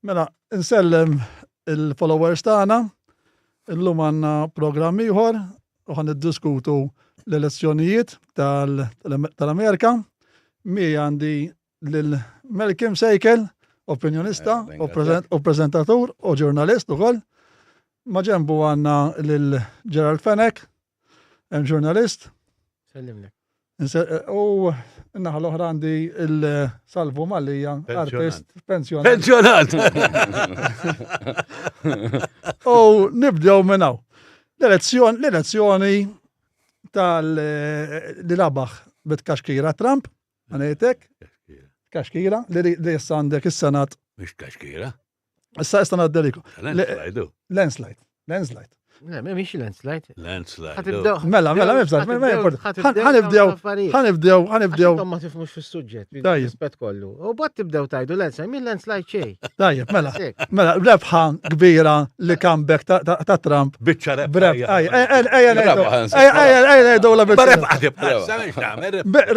Mela, insellem il-followers tagħna. Illum għandna programm ieħor u ħan niddiskutu l-elezzjonijiet tal-Amerika. Mi għandi lil Malcolm Sejkel, opinjonista eh, u prezentatur u ġurnalist ukoll. Ma ġembu għandna lil Gerald Fenech, hemm ġurnalist. Sellimlek. U naħa l-oħra għandi il-Salvu Malija, artist pensjonat. Pensjonat! U nibdew minn hawn. L-elezzjoni tal-li labaħ bit-kaxkira Trump, għanejtek, kaxkira, li issa għandek is-Senat. Mhux kaxkira. Issa issa ngħaddeliku. Landslide. Landslide. Landslide. Le, mhix landslide. Landslide. Mela, mela, mela, mela, ħanibdew, ħanibdew, ħanibdew. Ma tifmux fis-suġġett, rispett kollu. U bat tibdew tajdu landslide, min landslide xejn. Tajjeb, mela. Mela, rebħa kbira li comeback ta' Trump. Biċċa rebħa. Ejja, ejja, ejja, la rebħa.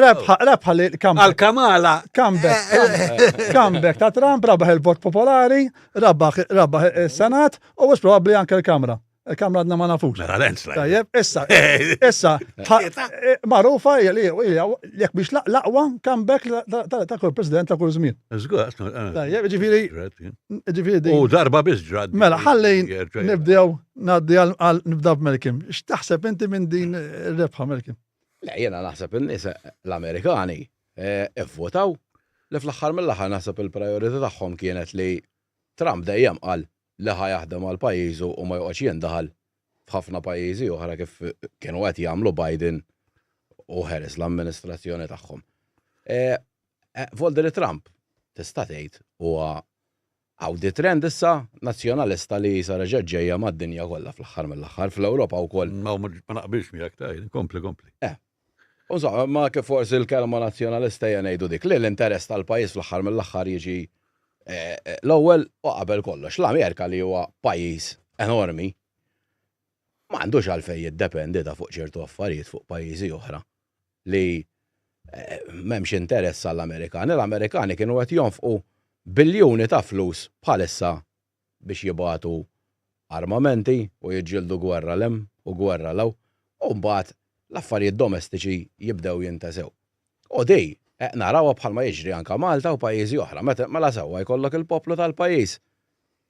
Rebħa, rebħa li comeback. Għal-Kamala. Comeback. Comeback ta' Trump, rabaħ il-vot popolari, rabaħ rabaħ is-Senat u wis probabbli anke l-Kamra. Il-Kamra għadna ma nafux. Mela landslide. Tajjeb, issa, issa, eh, magħrufa hija li jekk biex l-aqwa comeback ta' kull president ta' kull żmien. Żgur, eh, Tajjeb, ġifieri ġifieri U darba biss ġrad. Mela, ħalli nibdew ngħaddi għal nibda b'Melkim. X'taħseb inti minn din ir-rebħa Melkim? Le, jiena naħseb in-nies l-Amerikani ivvotaw li fl-aħħar mill-aħħar naħseb il-prijorità tagħhom kienet li Trump dejjem qal li ħa jaħdem għal pajjiżu u ma joqgħodx jindaħal f'ħafna pajjiżi oħra kif kienu qed jagħmlu Biden u Harris l-amministrazzjoni tagħhom. Volderi Trump tista' tgħid huwa Hawn di trend issa nazzjonalista li qisha reġgħet ġejja mad-dinja kollha fl-aħħar mill-aħħar, fl-Ewropa wkoll. Ma naqbilx miegħek tajjeb, kompli kompli. Eh. Insomma, ma kif forsi l-kelma nazzjonalista hija ngħidu dik li l-interess tal-pajjiż fl-aħħar mill-aħħar jiġi eh, eh, l-ewwel u qabel kollox. L-Amerika li huwa pajjiż enormi ma għandux għalfejn jiddependi ta' fuq ċertu affarijiet fuq pajjiżi oħra li eh, m'hemmx interess għall-Amerikani. L-Amerikani kienu qed jonfqu biljuni ta' flus bħalissa biex jibagħtu armamenti u jiġġieldu gwerra 'l hemm u gwerra 'l hawn u mbagħad l-affarijiet domestiċi jibdew jintesew. U di eh, narawha bħalma jiġri anka Malta u pajjiżi oħra. Mela sewwa jkollok il-poplu tal-pajjiż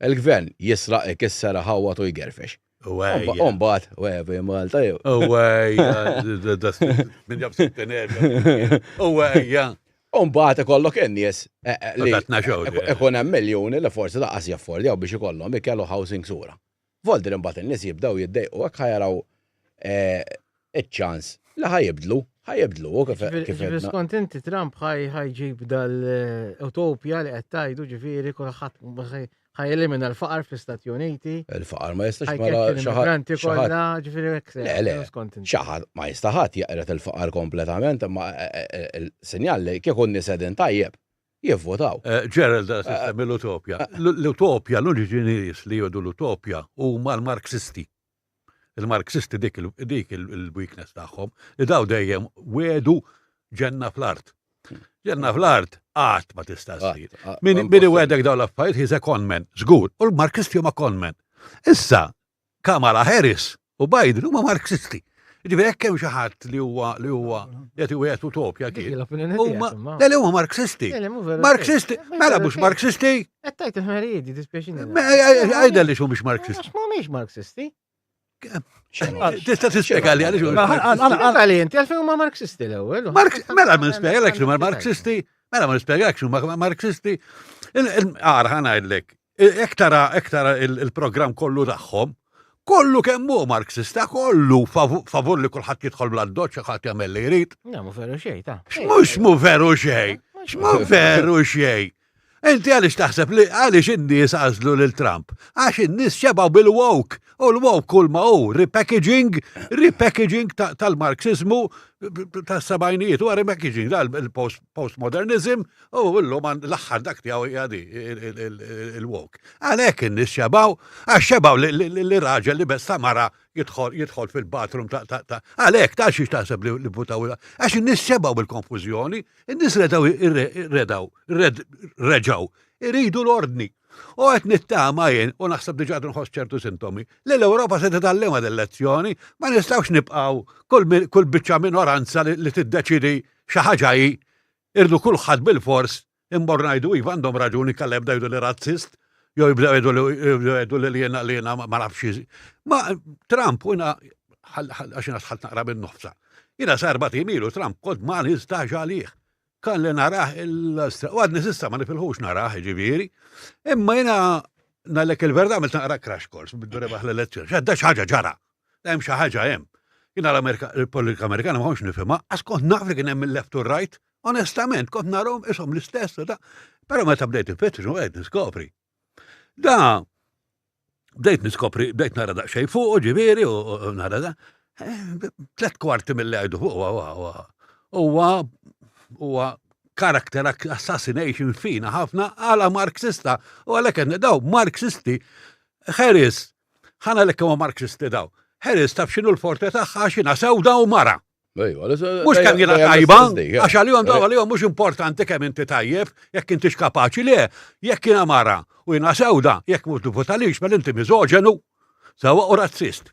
Il-gvern jisraq, ikisser, iħawwad u jgerfex. U mbagħad, u Malta jew. U min jaf U ejja. U mbagħad ikollok in-nies eh, eh, li ikun hemm miljuni li forsi laqas jaffordjaw biex ikollhom ikel u housing sura. Voldir imbagħad in-nies jibdew jiddejqu hekk ħajaraw eh, iċ-ċans li ħajibdlu, ħajibdlu u kif kif għedna. Skont inti Trump ħaj ħajġib dal-utopja li qed tgħidu ġifieri kulħadd ħaj elimina l-faqar fl-Istati Uniti. Il-faqar ma jistax mela xi ħadd kollha ġifieri hekk se. Le, le, xi ħadd ma jista' ħadd jaqret il-faqar kompletament imma eh, eh, eh, il-sinjal li kieku n-nies qegħdin tajjeb jivvotaw. Gerald, sistemi l-utopja. L-utopja, l-uniċi nies li jgħidu l-utopja huma l-Marxisti. Il-Marxisti dik dik il-weakness tagħhom, li daw dejjem wedu ġenna fl-art. Ġenna fl-art qatt ma tista' ssir. Min iwedek daw l-affarijiet he's a con man, żgur. U l-Marxisti huma con man. Issa, Kamala Harris u Biden huma Marxisti. Ġifieri hekk hemm xi ħadd li huwa li huwa qed iwiegħed utopja kien. Le li huma Marxisti. Marxisti, mela mhux Marxisti. Qed tgħid il-ħmerijiet, dispjaċini. Għidha li mhumiex Marxisti. Għax mhumiex Marxisti. Tista' tispjega li għaliex. Spjega li inti għalfejn huma Marxisti l-ewwel. Mela ma nispjegalek huma Marxisti, mela ma nispjegalek huma Marxisti. Ara ħa ngħidlek, Hekk tara, hekk tara il-programm kollu tagħhom, kollu kemm hu Marxista, kollu favur li kulħadd jidħol bl-addoċċ, ħadd jagħmel li jrid. Ja, mu veru xejn, ta. X'mhux mu veru xejn, x'mu veru xejn. Inti għaliex taħseb li għaliex in-nies għażlu lil Trump? Għax in-nies xebgħu bil-woke. U l-woke kull ma hu repackaging, repackaging tal-Marxismu tas-sebgħinijiet, huwa repackaging tal-postmodernism U llum l-aħħar dak tiegħu hija di il-woke. Għalhekk in-nies xebgħu, għax xebgħu li raġel li besta mara jidħol jidħol fil-bathroom ta' ta' għalhekk ta' xiex taħseb li votaw għax in-nies xebgħu bil-konfużjoni, in-nies redaw redaw reġgħu iridu l-ordni. U qed nittama jien, u naħseb diġà qed nħoss ċertu sintomi, li l-Ewropa se titgħallimha din lezzjoni, ma nistgħux nibqgħu kull biċċa minoranza li tiddeċidi xi ħaġa hi, irdu kulħadd bilfors immorru ngħidu iva għandhom raġuni inkella jibdew jgħidu li razzist, jew jibdew jgħidu li jiena li jiena ma nafx. Ma Trump u jiena għax jiena dħalt naqra bin-nofsa. Jiena sa erbat ijiem ilu Trump kont ma nistax għalih. Kan li narah il-stra, u għadni sissa ma nifilħux narah, ġifieri. Imma jiena ngħidlek il-verità għamilt naqra crash course biddu rebaħ l-elezzjoni. X'għadda xi ħaġa ġara. Hemm xi ħaġa hemm. Jiena l-Amerika, il-politika Amerikana ma kontx nifhimha, għax kont naf li kien hemm il-left u right, onestament, kont narhom ishom l-istess, però meta bdejt infittex u qed niskopri. Da, bdejt niskopri, bdejt nara daqsxejn fuq, ġifieri, u nara da. Eh, tlet kwarti mill-li għajdu fuq huwa huwa huwa character assassination fina ħafna għala Marxista. U għalhekk qed daw Marxisti Harris, ħana l huma Marxisti daw. Harris taf x'inhu l-forte tagħha x'inha sewda u mara. Mhux kemm jiena tajba, għax għalihom daw għalihom mhux importanti kemm inti tajjeb, jekk intix kapaċi le, jekk jiena mara u jiena sewda, jekk mhux tivotalix mela inti miżoġenu, sewwa u razzist.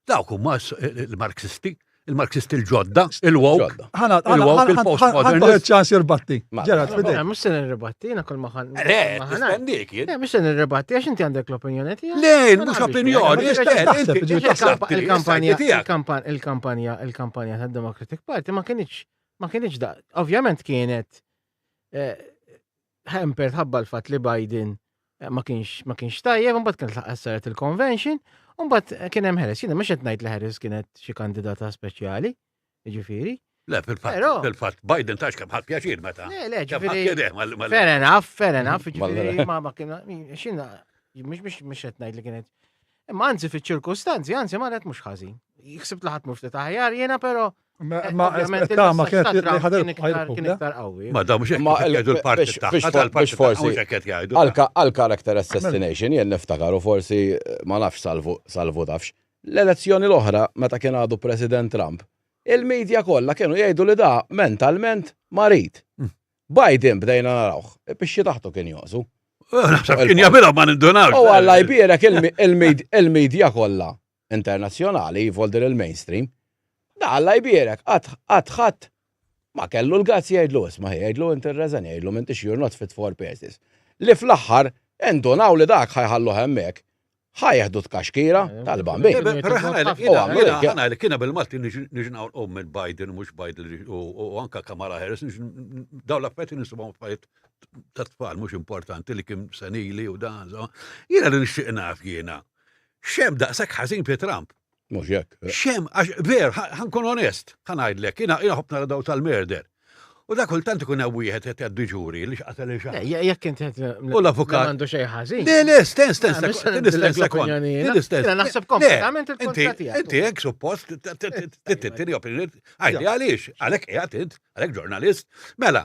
Dawk huma l-Marxisti, il-Marxisti l-ġodda, il-woke, il-woke, il-postmodern. ċans jirbatti. Ġerard, fidejk. Mhux se nirribatti, jiena kull ma ħan. Le, tistendik jien. Le, mhux se nirribatti għax inti għandek l-opinjoni tiegħek. Le, mhux opinjoni, Il-kampanja, il-kampanja, il-kampanja tad Democratic Party ma kienx, ma kienx da. Ovvjament kienet eh, hampered ħabba l-fatt li Biden eh, ma kienx ma kienx tajjeb, mbagħad kien laqqas saret il-convention, u mbagħad eh, kien hemm Harris. Jiena mhux qed ngħid li Harris kienet xi kandidata speċjali, jiġifieri. Le, fil-fatt, fil-fatt, Biden tax kemm ħadd pjaċir meta. Le, le, ġifieri. Fair enough, fair enough, ġifieri ma ma kien xina mhux mhux mhux qed ngħid li kienet. Imma anzi fiċ-ċirkustanzi, anzi ma mhux ħażin. Jħsibt li ħadd mhux ftit aħjar jiena però eh, Ma tama kienet li ħader kien iktar qawwi. Ma da mhux hekk jgħidu l-parti tagħha tal-parti forsi qed jgħidu. Għal character assassination jien niftakar u forsi eh, ma nafx salvu salvu tafx. L-elezzjoni l-oħra meta kien għadu President Trump, Il-media kollha kienu jgħidu li da mentalment marid. Biden bdejna narawh, biex taħtu kien joqsu. Naħseb kien jagħmilha ma nindunawx. U Alla jbierek il-media kollha internazzjonali, voldir il-mainstream, da Alla jbierek, qatt ħadd ma kellu l-gazz jgħidlu isma' jgħidlu inti rreżen jgħidlu m'intix you're not fit for purposes. Li fl-aħħar indunaw li dak ħajħalluh hemmhekk ħa jieħdu tkaxkira tal-bambin. Ħana li kiena bil-Malti niġi nqom minn Biden mhux Biden u anka Kamala Harris daw l-affarijiet nisibhom affarijiet ta' tfal mhux importanti li kien senili u dan. Jiena li nixtieq naf jiena. Xem daqshekk ħażin fi Trump. Mhux hekk. Xem, għax ver, ħankun onest, ħanajdlek, jiena jiena ħobb nara daw tal-murder. U da kultant ikun hemm wieħed qed jgħaddi ġuri li x'qatel il xaħat. Jekk inti U l-avukat. Għandu xejn ħażin. Le, le, sten, sten, sten, sekond. Jiena naħseb kompletament il-kontra tiegħek. Inti hekk suppost tittini opinjoni. Għajdi għaliex, għalhekk qiegħed int, għalhekk ġurnalist. Mela,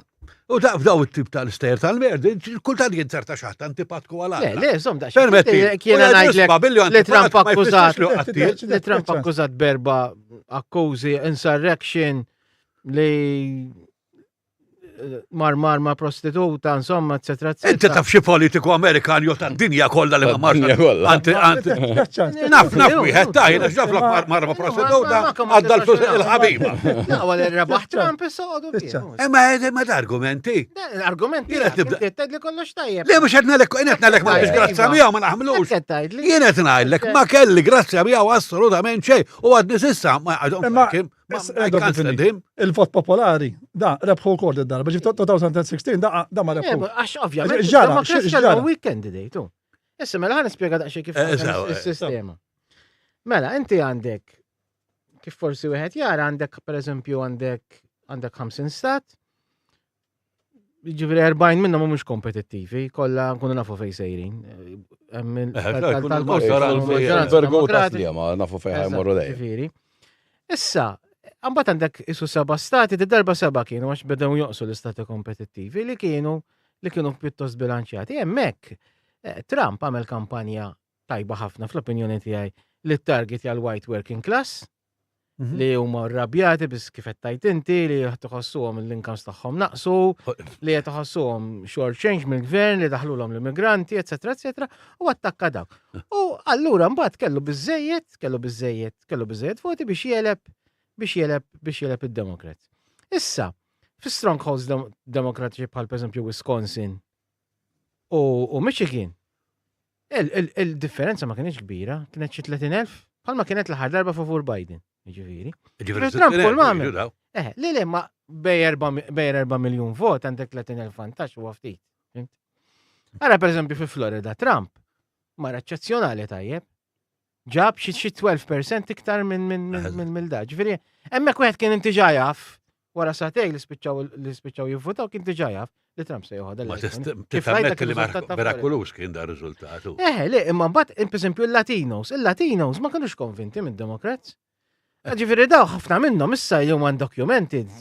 U da f'daw it-tip tal-istejjer tal-merdi, kultant jinzerta xi ħadd antipatku għal Le, le, żomm daqsxejn. Permetti. Jiena ngħidlek li Trump ma jfissirx akkużat li hu qattiel. li Trump akkużat berba akkużi insurrection li mar mar ma prostituta, insomma, eccetera, eccetera. Inti taf xi politiku Amerikan jew tad-dinja kollha li ma marx. Tad-dinja kollha. Anti, anti. Naf, naf wieħed ta' jiena x'naf l mar ma prostituta għadda l-flus il-ħabiba. Għal rebaħ Trump issa għodu. Imma imma da argumenti. Argumenti. Jiena tibda- Tgħid li kollox tajjeb. Le mhux qed ngħidlek qed ngħidlek ma biex grazza miegħu ma naħmlux. Qed tgħidli. Jien qed ngħidlek ma kelli grazzja miegħu assolutament xejn u għadni s'issa ma I don't Imma- like him. Ma I can't stand him. Il-vot popolari, da, rebħu wkoll id-darba, ġif 2016, da, da ma rebħu. Għax ovvjament, Ġara, Democrats ġara. kellhom weak candidate. hu. Issa mela ħa nispjega daqsxejn kif Eh, taħdem eżaw, eh. is-sistema. Mela, inti għandek kif forsi wieħed jara għandek pereżempju għandek għandek 50 stat, Ġifieri 40 minnhom mhumiex kompetittivi, kollha nkunu nafu fejn sejrin. Hemm il- Eh, tal- jkunu tal- tal- l-maġġoranza. tal- Vergo ta' Demokratiċi. sliema, nafu fejn ħajmorru dejjem. Ġifieri. Issa, mbagħad għandek isu seba' stati, di darba seba' kienu għax bedew joqsu l-istati kompetittivi li kienu li kienu pjuttost bilanċjati. Hemmhekk eh, Trump għamel kampanja tajba ħafna fl-opinjoni tiegħi li target għal white working class. Li huma rrabjati biss kif qed tgħid inti li qed iħossuhom l-incomes tagħhom naqsu, li qed iħossuhom short change mill-gvern li daħlulhom l-immigranti, eċetera, eċetera, u attakka dawk. U allura mbagħad kellu biżejjed, kellu biżejjed, kellu biżejjed voti biex jeleb biex jeleb biex jeleb id-Democrats. Issa, fi strongholds demokratiċi bħal pereżempju Wisconsin u, u Michigan, Il-differenza ma kienx kbira, kienet xi 30,000, bħalma kienet l-aħħar darba favur Biden, jiġifieri. Ġifieri Trump kull ma għamel. Eh, li le ma bej 4 miljun vot għandek 30,000 vantaġġ huwa ftit. Ara pereżempju fi Florida Trump mar eċċezzjonali tajjeb. Ġab xi 12% iktar minn minn minn minn da. Ġifieri hemmhekk wieħed kien inti ġa jaf wara sagħtejn li spiċċaw li spiċċaw jivvutaw kien diġà jaf li Trump se joħodha. Ma tista' li mirakulus kien da riżultatu. Eh, le, imma mbagħad pereżempju il-Latinos, il-Latinos ma kinux konvinti mid-Democrats. Eh. Ġifieri daw ħafna minnhom issa jum undocumented.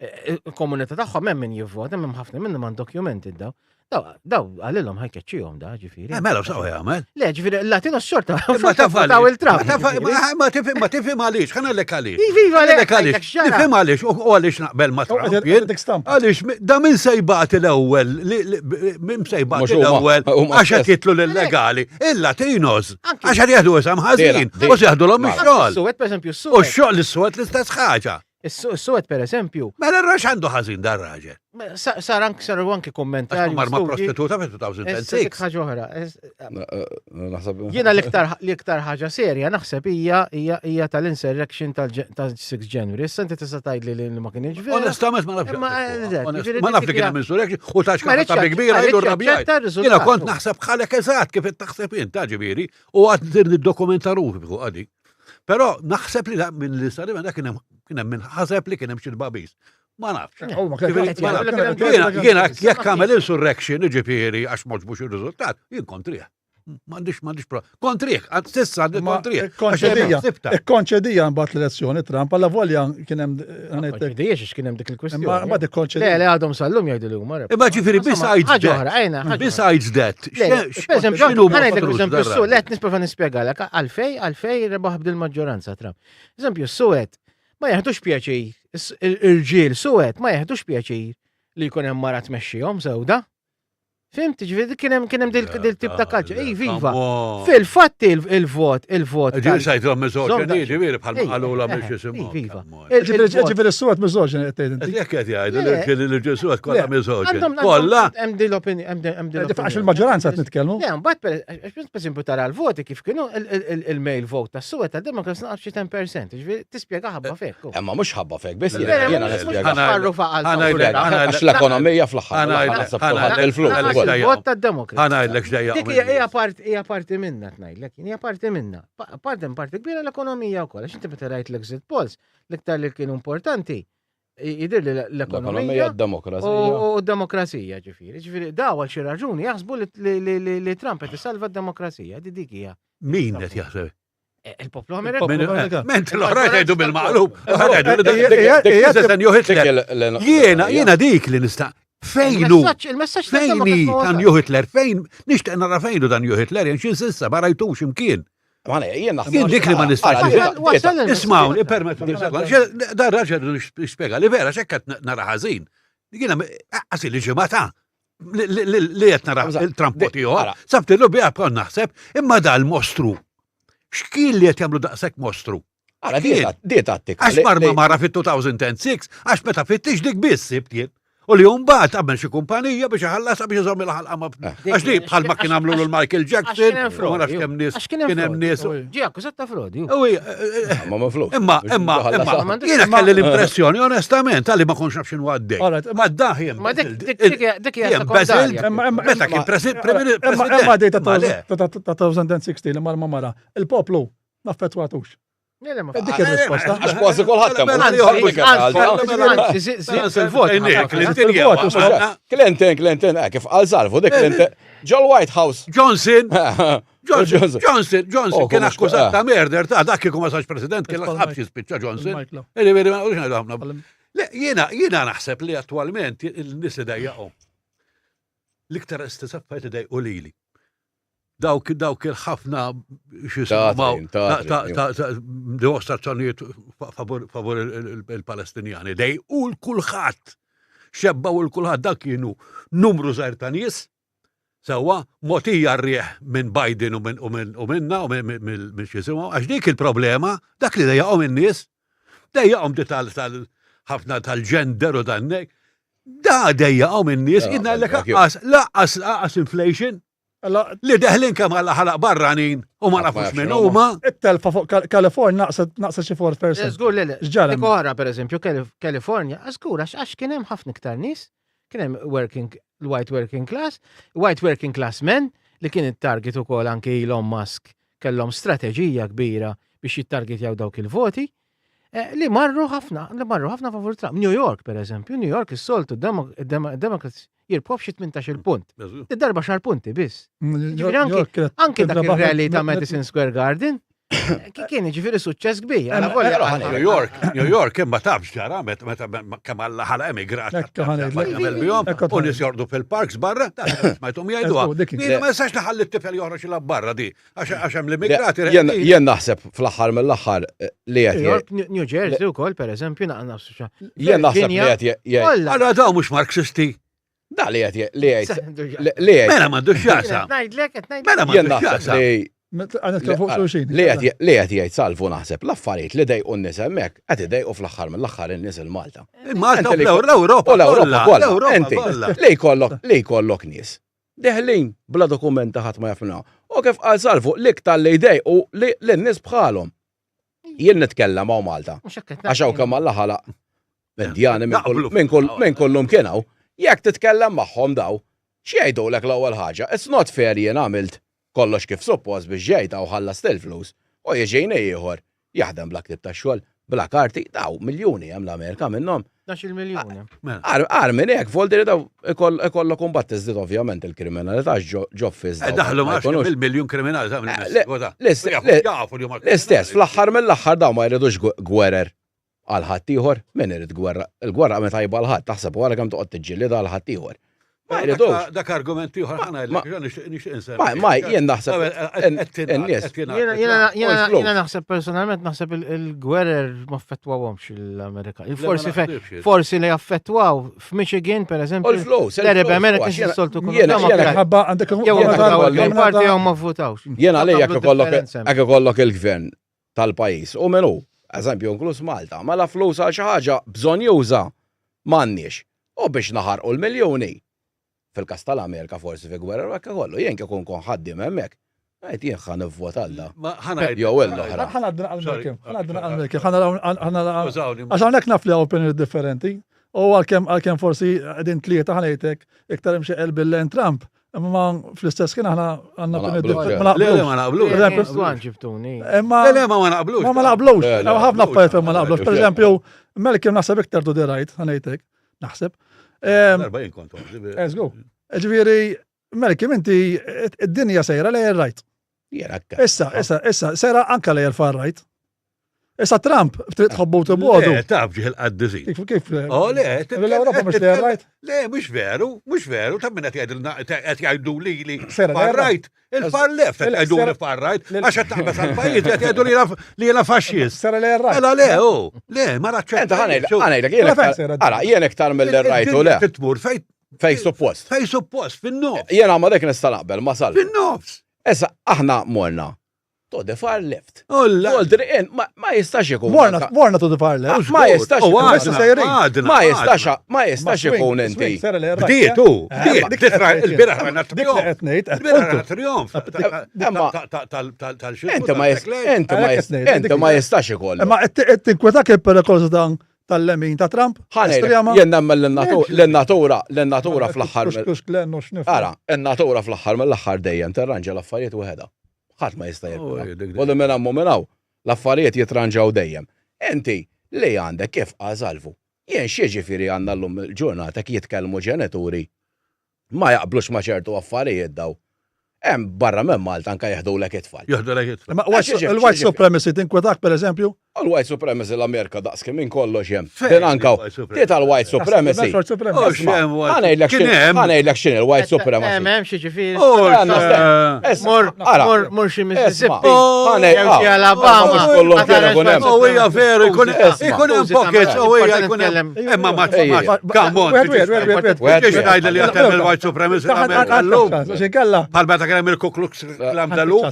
Eh, eh, il-komunità tagħhom hemm min jivvota, hemm ħafna minnhom undocumented daw. Daw, daw għalilhom ħajkeċċihom da, ġifieri. Eh, mela x'għu jagħmel? Le, ġifieri l-Latino xorta. Ma taf taw il-Trump. Ma tifhem ma tifhem għaliex, ħana lek għaliex. Iva, iva, lek għaliex. Nifhem għaliex u għaliex naqbel ma Trump. Għaliex da min se jbagħti l-ewwel, min se jbagħti l-ewwel għax qed jitlu l-illegali, il-Latinos. Għax qed jieħdu isem ħażin u se jaħdulhom ix-xogħol. Suwed pereżempju, s-suwed. U x-xogħol is-suwed l-istess ħaġa. Is-suwed per eżempju. Mela r-rax għandu ħażin dar raġel. Sar anki saru anki kommentarji. Mar ma' prostituta fi 2006. Ħaġa oħra. Jiena l-iktar ħaġa serja naħseb hija hija tal-insurrection tal-6 January. Issa inti tista' tgħidli li ma kienx vera. Onestament ma nafx. Ma naf li kien hemm insurrection u tax ta' kbira jgħidu rrabjajt. Jiena kont naħseb bħalek eżatt kif qed taħseb int ta' ġifieri u għad niddokumenta ruħi fuq għadi. Però naħseb li minn li sar dak kien hemm min ħaseb li kien hemm xi tbabis. Ma nafx. Jiena jekk għamel insurrection, jiġifieri għax m'għoġbux ir-riżultat, jien kontrih. M'għandix m'għandix pro. Kontrih, sissa għandi kontrih. Ikkonċedija mbagħad l-elezzjoni Trump, alla volja kien hemm Konċedija xiex kien hemm dik il-kwistjoni. Mbagħad ikkonċedija. Le, le għadhom sal-lum jgħidu li huma. Imma ġifieri besides that. Besides that. X'inhu Per eżempju, let nisprova nispjegalek għalfej għalfej rebaħ b'dil maġġoranza Trump. Eżempju, Suwed ma jeħdux pjaċir, irġiel Suwed ma jeħdux pjaċir li jkun hemm mara tmexxihom sewda. Fimt, ġifieri kien hemm kien hemm dil tip ta' kalċa. Ej, viva. Fil-fatt il-vot, il-vot. Ġifieri sajthom miżoġeni, ġifieri bħal qalula biex jisimgħu. Viva. Ġifieri s-suwed miżoġeni qed tgħid inti. Jekk qed jgħidu li l-ġesuwed kollha miżoġeni. Kollha. Hemm din l-opinjoni, hemm din Għax il-maġġoranza qed nitkellmu. Le, mbagħad per tara l-voti kif kienu il-mail vote tas-suwed tad-Democrats naqas xi 10%. Ġifieri tispjega ħabba fek. Imma mhux ħabba fek, biss jiena nispjega. Għax l-ekonomija fl-aħħar. Il-flus. Vot tad-Demokrat. Ħa ngħidlek x'dejja. Dik hija parti hija parti minna tngħidlek, hija parti minna. Parti parti kbira l-ekonomija wkoll, għax inti meta rajt l-exit polls, l-iktar li kienu importanti jidir li l-ekonomija. demokrazija. U d-demokrazija ġifieri. Ġifieri daw għal xi raġuni jaħsbu li Trump qed isalva d-demokrazija, di dik hija. Min qed jaħseb? Eh, il-poplu Amerikan. Mentri l-oħra jgħidu bil-maqlub. Jiena, jiena dik li nista' fejnu. Il-messaġġ fejni dan Ju Hitler, fejn nixtieq nara fejnu dan Ju Hitler, jien xi sissa ma rajtux imkien. Jien dik li ma nistax. Ismawni, permettu Dan raġel nispjega li vera xekk nara ħażin. Jiena qasi li ġimgħa ta' li qed nara il-Trump ieħor, sabtillu biha bħal naħseb, imma dal-mostru. X'kien li qed jagħmlu daqshekk mostru? Ara, di tattika. Għax marma mara fit-2006, għax meta fittix dik biss sibt jien. U li mbagħad għamel xi kumpanija biex iħallasha biex iżomm il-ħalqa ma. Eh. Għax li bħalma kien għamlu l Michael Jackson, ma nafx kemm nies. Kien hemm nies. Ġie akkużat ta' frodi. Eh, eh, ma flus. Imma, imma, imma, jiena kelli l-impressjoni, onestament, għalli ma konx naf x'inhu għaddej. Ma daħ Ma dik hija Meta kien president. Imma dejta ta' 2016 li marma mara, il-poplu ma affettwatux. Dik ir-risposta. Għax kważi kulħadd hemm. Clinton, Clinton, eh, kif qal Salvu, dik Clinton. Ġol White House. Johnson. Johnson, Johnson, Johnson, oh, kien akkużat eh. ta' murder ta' dak kieku ma sarx president, kien ħabs jispiċċa Johnson. Jiena, jiena naħseb li attualment il-nies li dejjaqhom. L-iktar istess affarijiet li dejqu lili. Dawk dawk il-ħafna dimostrazzjonijiet favur il-Palestinjani. Dejqu l-kulħadd. Xebbaw il-kulħadd dak kienu numru żgħir ta' nies sewwa mogħtija r-riħ minn Biden u minna u minn x'isimhom, għax dik il-problema, dak li dejjaqhom in-nies, dejjaqhom di tal ħafna tal-gender u dan Da dejjaqhom in-nies, jien ngħidlek laqqas, laqqas, laqqas inflation. Li deħlin kemm għalla ħalaq barranin u ma nafux minn huma. It-telfa fuq Kalifornia naqset naqset xi 4%. Żgur li le. X'ġara? Dik oħra pereżempju Kalifornia, żgur għax kien hemm ħafna iktar nies, kien hemm working white working class, white working class men li kien it-target ukoll anke Elon Musk kellhom strateġija kbira biex jittargetjaw dawk il-voti. Eh, li marru ħafna, li marru ħafna favur Trump. New York, per eżempju, New York is-soltu Democrats jirbħu f'xi 18 punt. Id-darba xar punti biss. Ġifieri anke dak ir-rally ta' Madison Square Garden kien ġifieri suċċess kbir. New York, New York imma tafx ġara meta kemm alla ħala emigrat. U nies jordu fil-parks barra, smajthom jgħidu. Ma jistax naħalli t-tifel joħroġ il barra di. Għax hemm l-immigrati. Jien naħseb fl-aħħar mill-aħħar eh, li qed New Jersey wkoll pereżempju naqra nafsu Jien naħseb li qed Allora daw mhux Marxisti. Da li qed li qed li qed Mela m'għandux x'jaqsam. Ngħidlek qed ngħidlek. Mela m'għandux x'jaqsam. Li qed jgħid salvu naħseb l-affarijiet li dejqu n-nies hemmhekk qed idejqu fl-aħħar mill-aħħar in-nies il-Malta. Malta u l-Ewropa. U l-Ewropa kollha. Inti li jkollok li jkollok nies Deħlin bla dokumenti ħadd ma jaf minnha. U kif qal Salvu, l-iktar li jdejqu li lin-nies bħalhom. Jien nitkellem hawn Malta. Għax hawn kemm Alla ħalaq Indjani minn kullum kien hawn. Jekk titkellem magħhom daw, x'jgħidulek l-ewwel ħaġa? It's not fair jien għamilt kollox kif suppost biex ġejt hawn ħallast il-flus u jiġini ieħor Jaħdem bla ktieb tax-xogħol, bla karti, daw miljuni hemm l-Amerika minnhom. 12 miljun. Mela. Agħar minn hekk, voldi li daw ikollok imbagħad tiżdied ovvjament il-kriminalità ġo fis. Eh, daħlu ma il-miljun kriminali ta' eh, L-istess, fl-aħħar mill-aħħar daw ma jridux gwerer għal ħaddieħor, min irid gwerra? Il-gwerra meta tajba għal ħadd, taħseb wara kemm toqgħod tiġġielidha għal ħaddieħor. Ma jridux. Dak argument ieħor ħana nixtieq insemmi. Ma ma jien naħseb in-nies. Jiena naħseb personalment naħseb il-gwerer ma affettwawhomx l-Amerika. Forsi forsi li affettwaw f'Michigan per eżempju. Il-flus. L-Arab Americans soltu kunu. Parti jew ma votawx. Jiena għalija jekk ikollok il-gvern tal-pajjiż u min hu, eżempju inkluż Malta, mela flus għal xi ħaġa bżonnjuża m'għandniex. U biex naħarqu l-miljuni, fil-każ tal-Amerika forsi fi gwerra u hekk ikollu, jien kieku nkun ħaddiem hemmhekk, ngħid jien ħa nivvota għal da. Jew l-oħra. Ħa ngħaddi naqra Malcolm, ħa ngħaddi naqra Malcolm, ħa naraw ħa naraw. Għax hawnhekk naf li hawn opinjonijiet differenti. U għalkemm għalkemm forsi qegħdin tlieta ħa ngħidlek iktar imxeqel bil-lejn Trump, Imma fl-istess kien aħna għandna Ma naqblux. Le, ma naqblux. Ġibtuni. Imma Le, ma naqblux. Ma ma naqblux. Ħafna affarijiet ma naqblux. Per eżempju, Malcolm naħseb iktar to the right, ħanejtek, naħseb. Darba jien kont. Let's go. Ġifieri, Malcolm inti id-dinja sejra lejn right. Issa, issa, issa, sejra anka lejn far right. Issa Trump, trid tħobbu tibgħodu. Le, taf ġieħ il-qaddisin. Kif, kif? Oh, le, l-Ewropa mhux li rajt. Le, mhux veru, mhux veru, ta' min qed qed jgħidu li li far right, il-far left qed jgħidu li far right, għax qed taħbes għall-pajjiż qed jgħidu li jiena faxxist. Sera li rajt. Mela le, oh, le, ma naċċetta. Ħanejlek, ħanejlek, ara, jien iktar mill-rajt u le. Tmur fej Fej suppost. Fej suppost, fin-nofs. Jiena ma dik nista' naqbel, ma sal. Fin-nofs. Issa aħna morna To the far left. Olla. Voldri in, ma jistax ikun. Morna, morna to the far left. Ma jistax ikun. Ma jistax, ma jistax ikun inti. Bdietu, bdiet, il-biraħ għanna trionf. Il-biraħ għanna trionf. Inti ma inti ma jistax ikun. Ma tinkwetak il-perikolosa dan tal-lemin ta' Trump? Jien nemmen l-natura, l-natura fl-aħħar. Ara, il-natura fl-aħħar mill-aħħar dejjem terranġa l-affarijiet waħedha. Ħadd ma jista' jirkuha. U li minn hemm u minn hawn, l-affarijiet jitranġaw dejjem. Inti li għandek kif qal Salvu, jien x'jiġifieri għandna llum il-ġurnata jekk jitkellmu ġenituri ma jaqblux ma' ċertu affarijiet daw. Hemm barra minn Malta anke jeħdulek it-tfal. Jeħdulek it-tfal. Il-white supremacy tinkwetak pereżempju? Għal-white supremacy l-Amerika daqs kemm kollox hemm. Din anka ti tal-white supremacy. Ħanejlek x'in il-white supremacy. Hemm hemm xi ġifieri. Mor mor mor xi Mississippi. Jew xi Alabama. Oh hija veru jkun ikun hemm pockets oh hija jkun hemm. Imma ma come on. Biex ngħid li hemm il-white supremacy l-Amerika llum. Bħal meta kien hemm il-Ku Klux Klan tal-lum.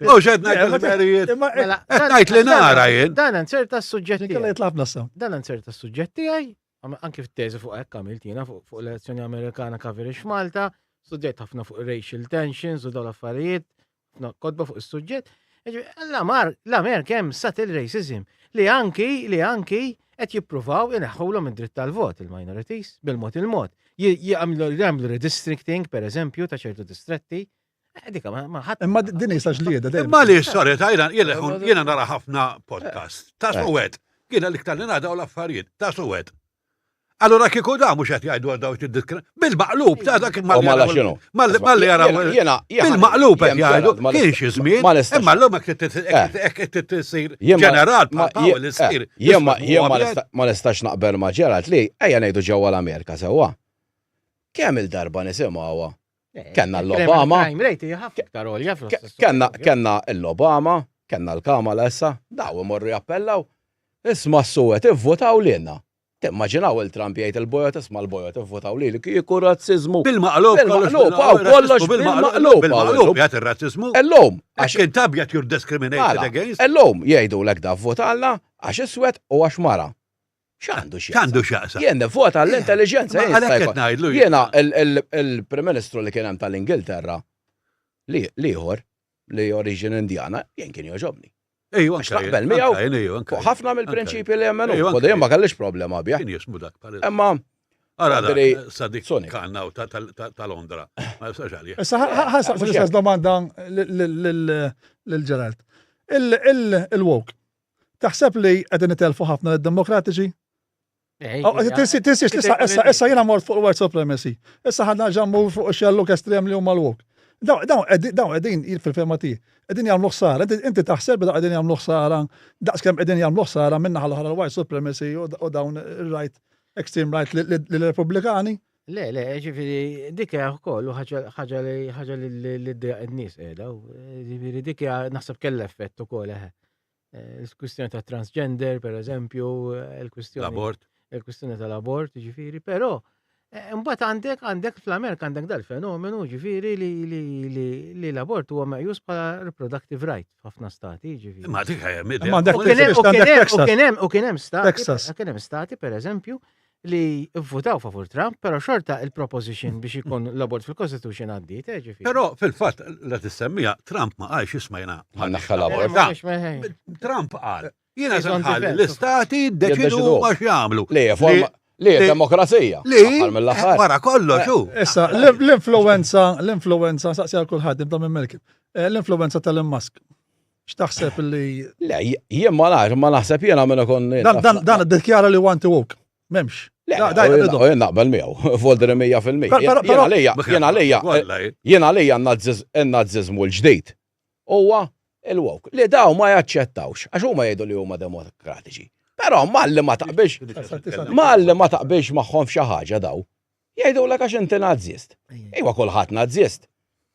Mux qed ngħid il-merijiet. Qed ngħid li nara jien. Dan inserta s-suġġett tiegħi. Dan inserta s-suġġett tiegħi, anki fit-teżi fuq hekk għamilt jiena fuq l-elezzjoni Amerikana coverage f'Malta, studjajt ħafna fuq racial tensions u dawn l-affarijiet, kotba fuq is-suġġett. L-Amerika hemm subtle racism li anki li anki qed jippruvaw ineħħulhom id-dritt tal-vot il-minorities bil-mod il-mod. Jagħmlu redistricting, per eżempju, ta' ċertu distretti. Eh, dika ma ħadd. Imma din hija ġlieda dejjem. Imma li sorry tajna jiena nara ħafna podcast ta' eh. suwed. Jiena l-iktar li nara l-affarijiet ta' suwed. Allora kieku da mhux qed jgħidu għal dawk id Bil-maqlub ta' dak mal-li jaraw. Bil-maqlub qed jgħidu kien xi żmien. Imma llum hekk eh. tisir ġeneral bħal Powell eh, isir. Jien ma nistax naqbel ma' Gerald li ejja ngħidu ġewwa l-Amerika sewwa. Kemm il-darba nisimgħuha eh, Kenna l-Obama. Kenna kenna l-Obama, kenna l-Kamala issa, daw imorru jappellaw. Isma' s-suwed ivvutaw lilna. Timmaġinaw il-Trump jgħid il-bojod isma' l-bojod ivvutaw lili kieku razziżmu. Bil-maqlub, bil-maqlub, hawn kollox bil-maqlub. Bil-maqlub jgħid ir-razziżmu. Illum. Għax int abjad you're discriminated mela, against. Illum jgħidulek da vvotalna għax iswed u għax mara. X'għandu x'jaqsam? X'għandu x'jaqsam? Jien nivvota l-intelliġenza. Għalhekk qed ngħidlu. Jiena il-Prim Ministru li kien hemm tal-Ingilterra li ieħor li oriġini Indjana jien kien jogħġobni. Ejwa, Għax naqbel miegħu fuq ħafna mill-prinċipji li jemmen hu. Jien ma kellix problema bih. Kien jismu dak bħal. Imma Ara dak, Sadik Kanna ta' Londra. Ma jistax għalih. Issa ħasaq l-istess domanda lil Gerald. Il-woke. Taħseb li qegħdin itelfu ħafna lid-Demokratiċi? Tinsiex, issa, issa, issa jena mort fuq white supremacy. Issa ħadna ġammu fuq xelluk estrem li huma l-wok. Dawn qegħdin fil-fema tiegħi, qegħdin jagħmlu ħsara. Inti taħseb li qegħdin jagħmlu ħsara daqskemm qegħdin jagħmlu ħsara minna ħal oħra l-white supremacy u dawn ir-right extreme right lill-Repubblikani? Le, le, ġifieri dik hija wkoll ħaġa li ħaġa li d-dejjaq in-nies qiegħda. Ġifieri dik hija naħseb kellha effett ukoll eħe. Eh, il-kwistjoni ta' transgender, per eżempju, eh, il-kwistjoni. L-abort. Il-kwistjoni tal-abort, ġifiri, però eh, mbagħad għandek għandek fl-Amerika għandek dal-fenomenu ġifiri li, li, li, li l-abort huwa meqjus bħala reproductive right f'ħafna stati, ġifiri. Ma dik U kien hemm u kien hemm stati, kien hemm stati per eżempju li vvutaw favur Trump, pero xorta il-proposition biex ikun l-abort fil-Constitution għaddiet, eh, ġifieri. Però fil-fatt la tissemmija Trump ma qalx isma' jiena. Ħannaħħal abort. Trump qal, jiena se nħalli l-istati jiddeċidu huma x'jagħmlu. Li forma li demokrazija. Li wara kollox hu. Issa, l-influenza, l-influenza, saqsi għal kulħadd, nibda minn Melkim. Eh, l-influenza tal-Musk. X'taħseb li. Le, jien ma nafx, ma naħseb jiena minn ikun. Dan dan iddikjara li want to woke. M'hemmx. Le, jien naqbel miegħu, voldri 100%. Jien għalija, jien għalija, jien għalija n-nazzizmu l-ġdid huwa il-woke. Li daw ma jaċċettawx, għax huma jgħidu li huma demokratiċi. Però malli ma taqbilx, malli ma taqbilx magħhom f'xi ħaġa daw, Jgħidulek għax inti Nazzist. Iwa kulħadd Nazzist.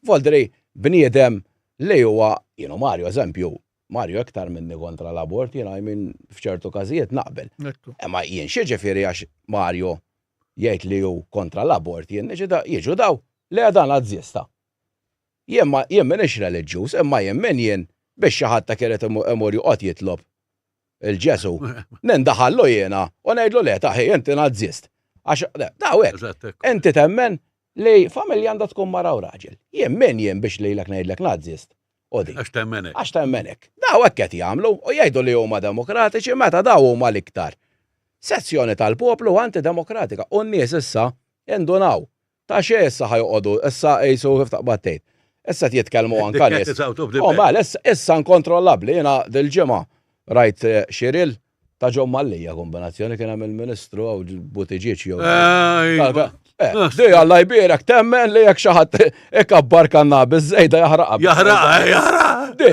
Voldri bniedem li huwa, jienu Mario eżempju, Mario iktar minni kontra l-abort, jiena I mean f'ċertu każijiet naqbel. Imma jien xi ġifieri għax Mario jgħid li hu kontra l-abort jien niġi jiġu daw, le dan Nazzista. Jien ma jien m'iniex reliġjuż, imma jien min jien biex xi ħadd hekk irid imur joqgħod jitlob il-Ġesu, nindaħallu jiena u ngħidlu le taħi inti nazzist. Għax daw hekk. Inti temmen li familja għandha tkun mara u raġel. Jien min jien biex lilek ngħidlek nazzist. U di. Għax temmen hekk. Għax temmen hekk. Daw hekk qed jagħmlu u jgħidu li huma demokratiċi meta daw huma l-iktar sezzjoni tal-poplu antidemokratika u n-nies issa indunaw Ta' xejn issa ħa joqogħdu, issa qisu kif taqbad tgħid. Issa qed jitkellmu anka nies. Oh mela, issa inkontrollabbli, jiena dil-ġimgħa rajt eh, xi reel ta' John Mallia kombinazzjoni kien hemm il-Ministru għaw Buttigieg jew. Eh, di Alla jbierek temmen li jekk xi ħadd ikabbar kannabis żejda jaħraqha. Jaħraqha, jaħraqha. Di,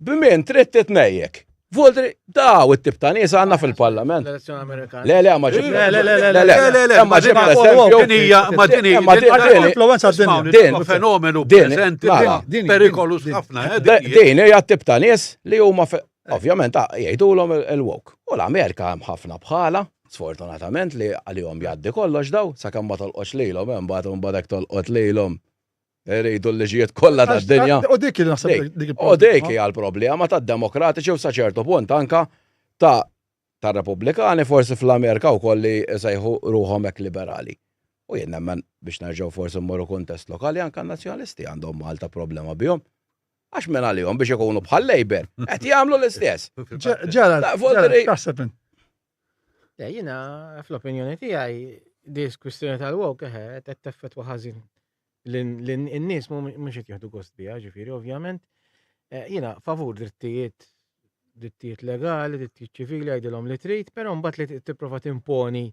B'min trid titnejjek. Voldri, daw it-tip ta' nies għandna fil-Parlament. L-elezzjoni Amerikana. Le, le, ma ġib. Le, le, le, le, le, le, le, ma ġib eżempju. Din hija, ma din hija. Ma din- Influenza d-dinja. Din- fenomenu din- preżenti, mela. Din- perikolus din- ħafna. eh, din hija. Din hija t-tip ta' nies li huma fi- ovvjament ah, jgħidulhom il- il-woke. U l-Amerika hemm ħafna bħala, sfortunatament li għalihom jgħaddi kollox daw, sakemm ma tolqotx lilhom, hemm mbagħad imbagħad hekk tolqot lilhom. Iridu l-liġijiet kollha tad-dinja. U dik li naħseb dik U dik hija l-problema tad-demokratiċi u sa ċertu punt anka ta' tar-Repubblikani forsi fl-Amerika wkoll li jsejħu ruħhom hekk liberali. U jien nemmen biex nerġgħu forsi mmorru kuntest lokali anka n-Nazzjonalisti għandhom Malta problema bihom. Għax minn għalihom biex ikunu bħal Labour qed jagħmlu l-istess. Ġerald, taħseb int. Le, jiena fl-opinjoni tiegħi dis kwistjoni tal-woke eħe qed teffettwa ħażin l-nies mhux qed jieħdu gost biha, ġifieri ovvjament. Eh, jiena favur drittijiet drittijiet legali, drittijiet ċivili għajdilhom li trid, però mbagħad li tipprova timponi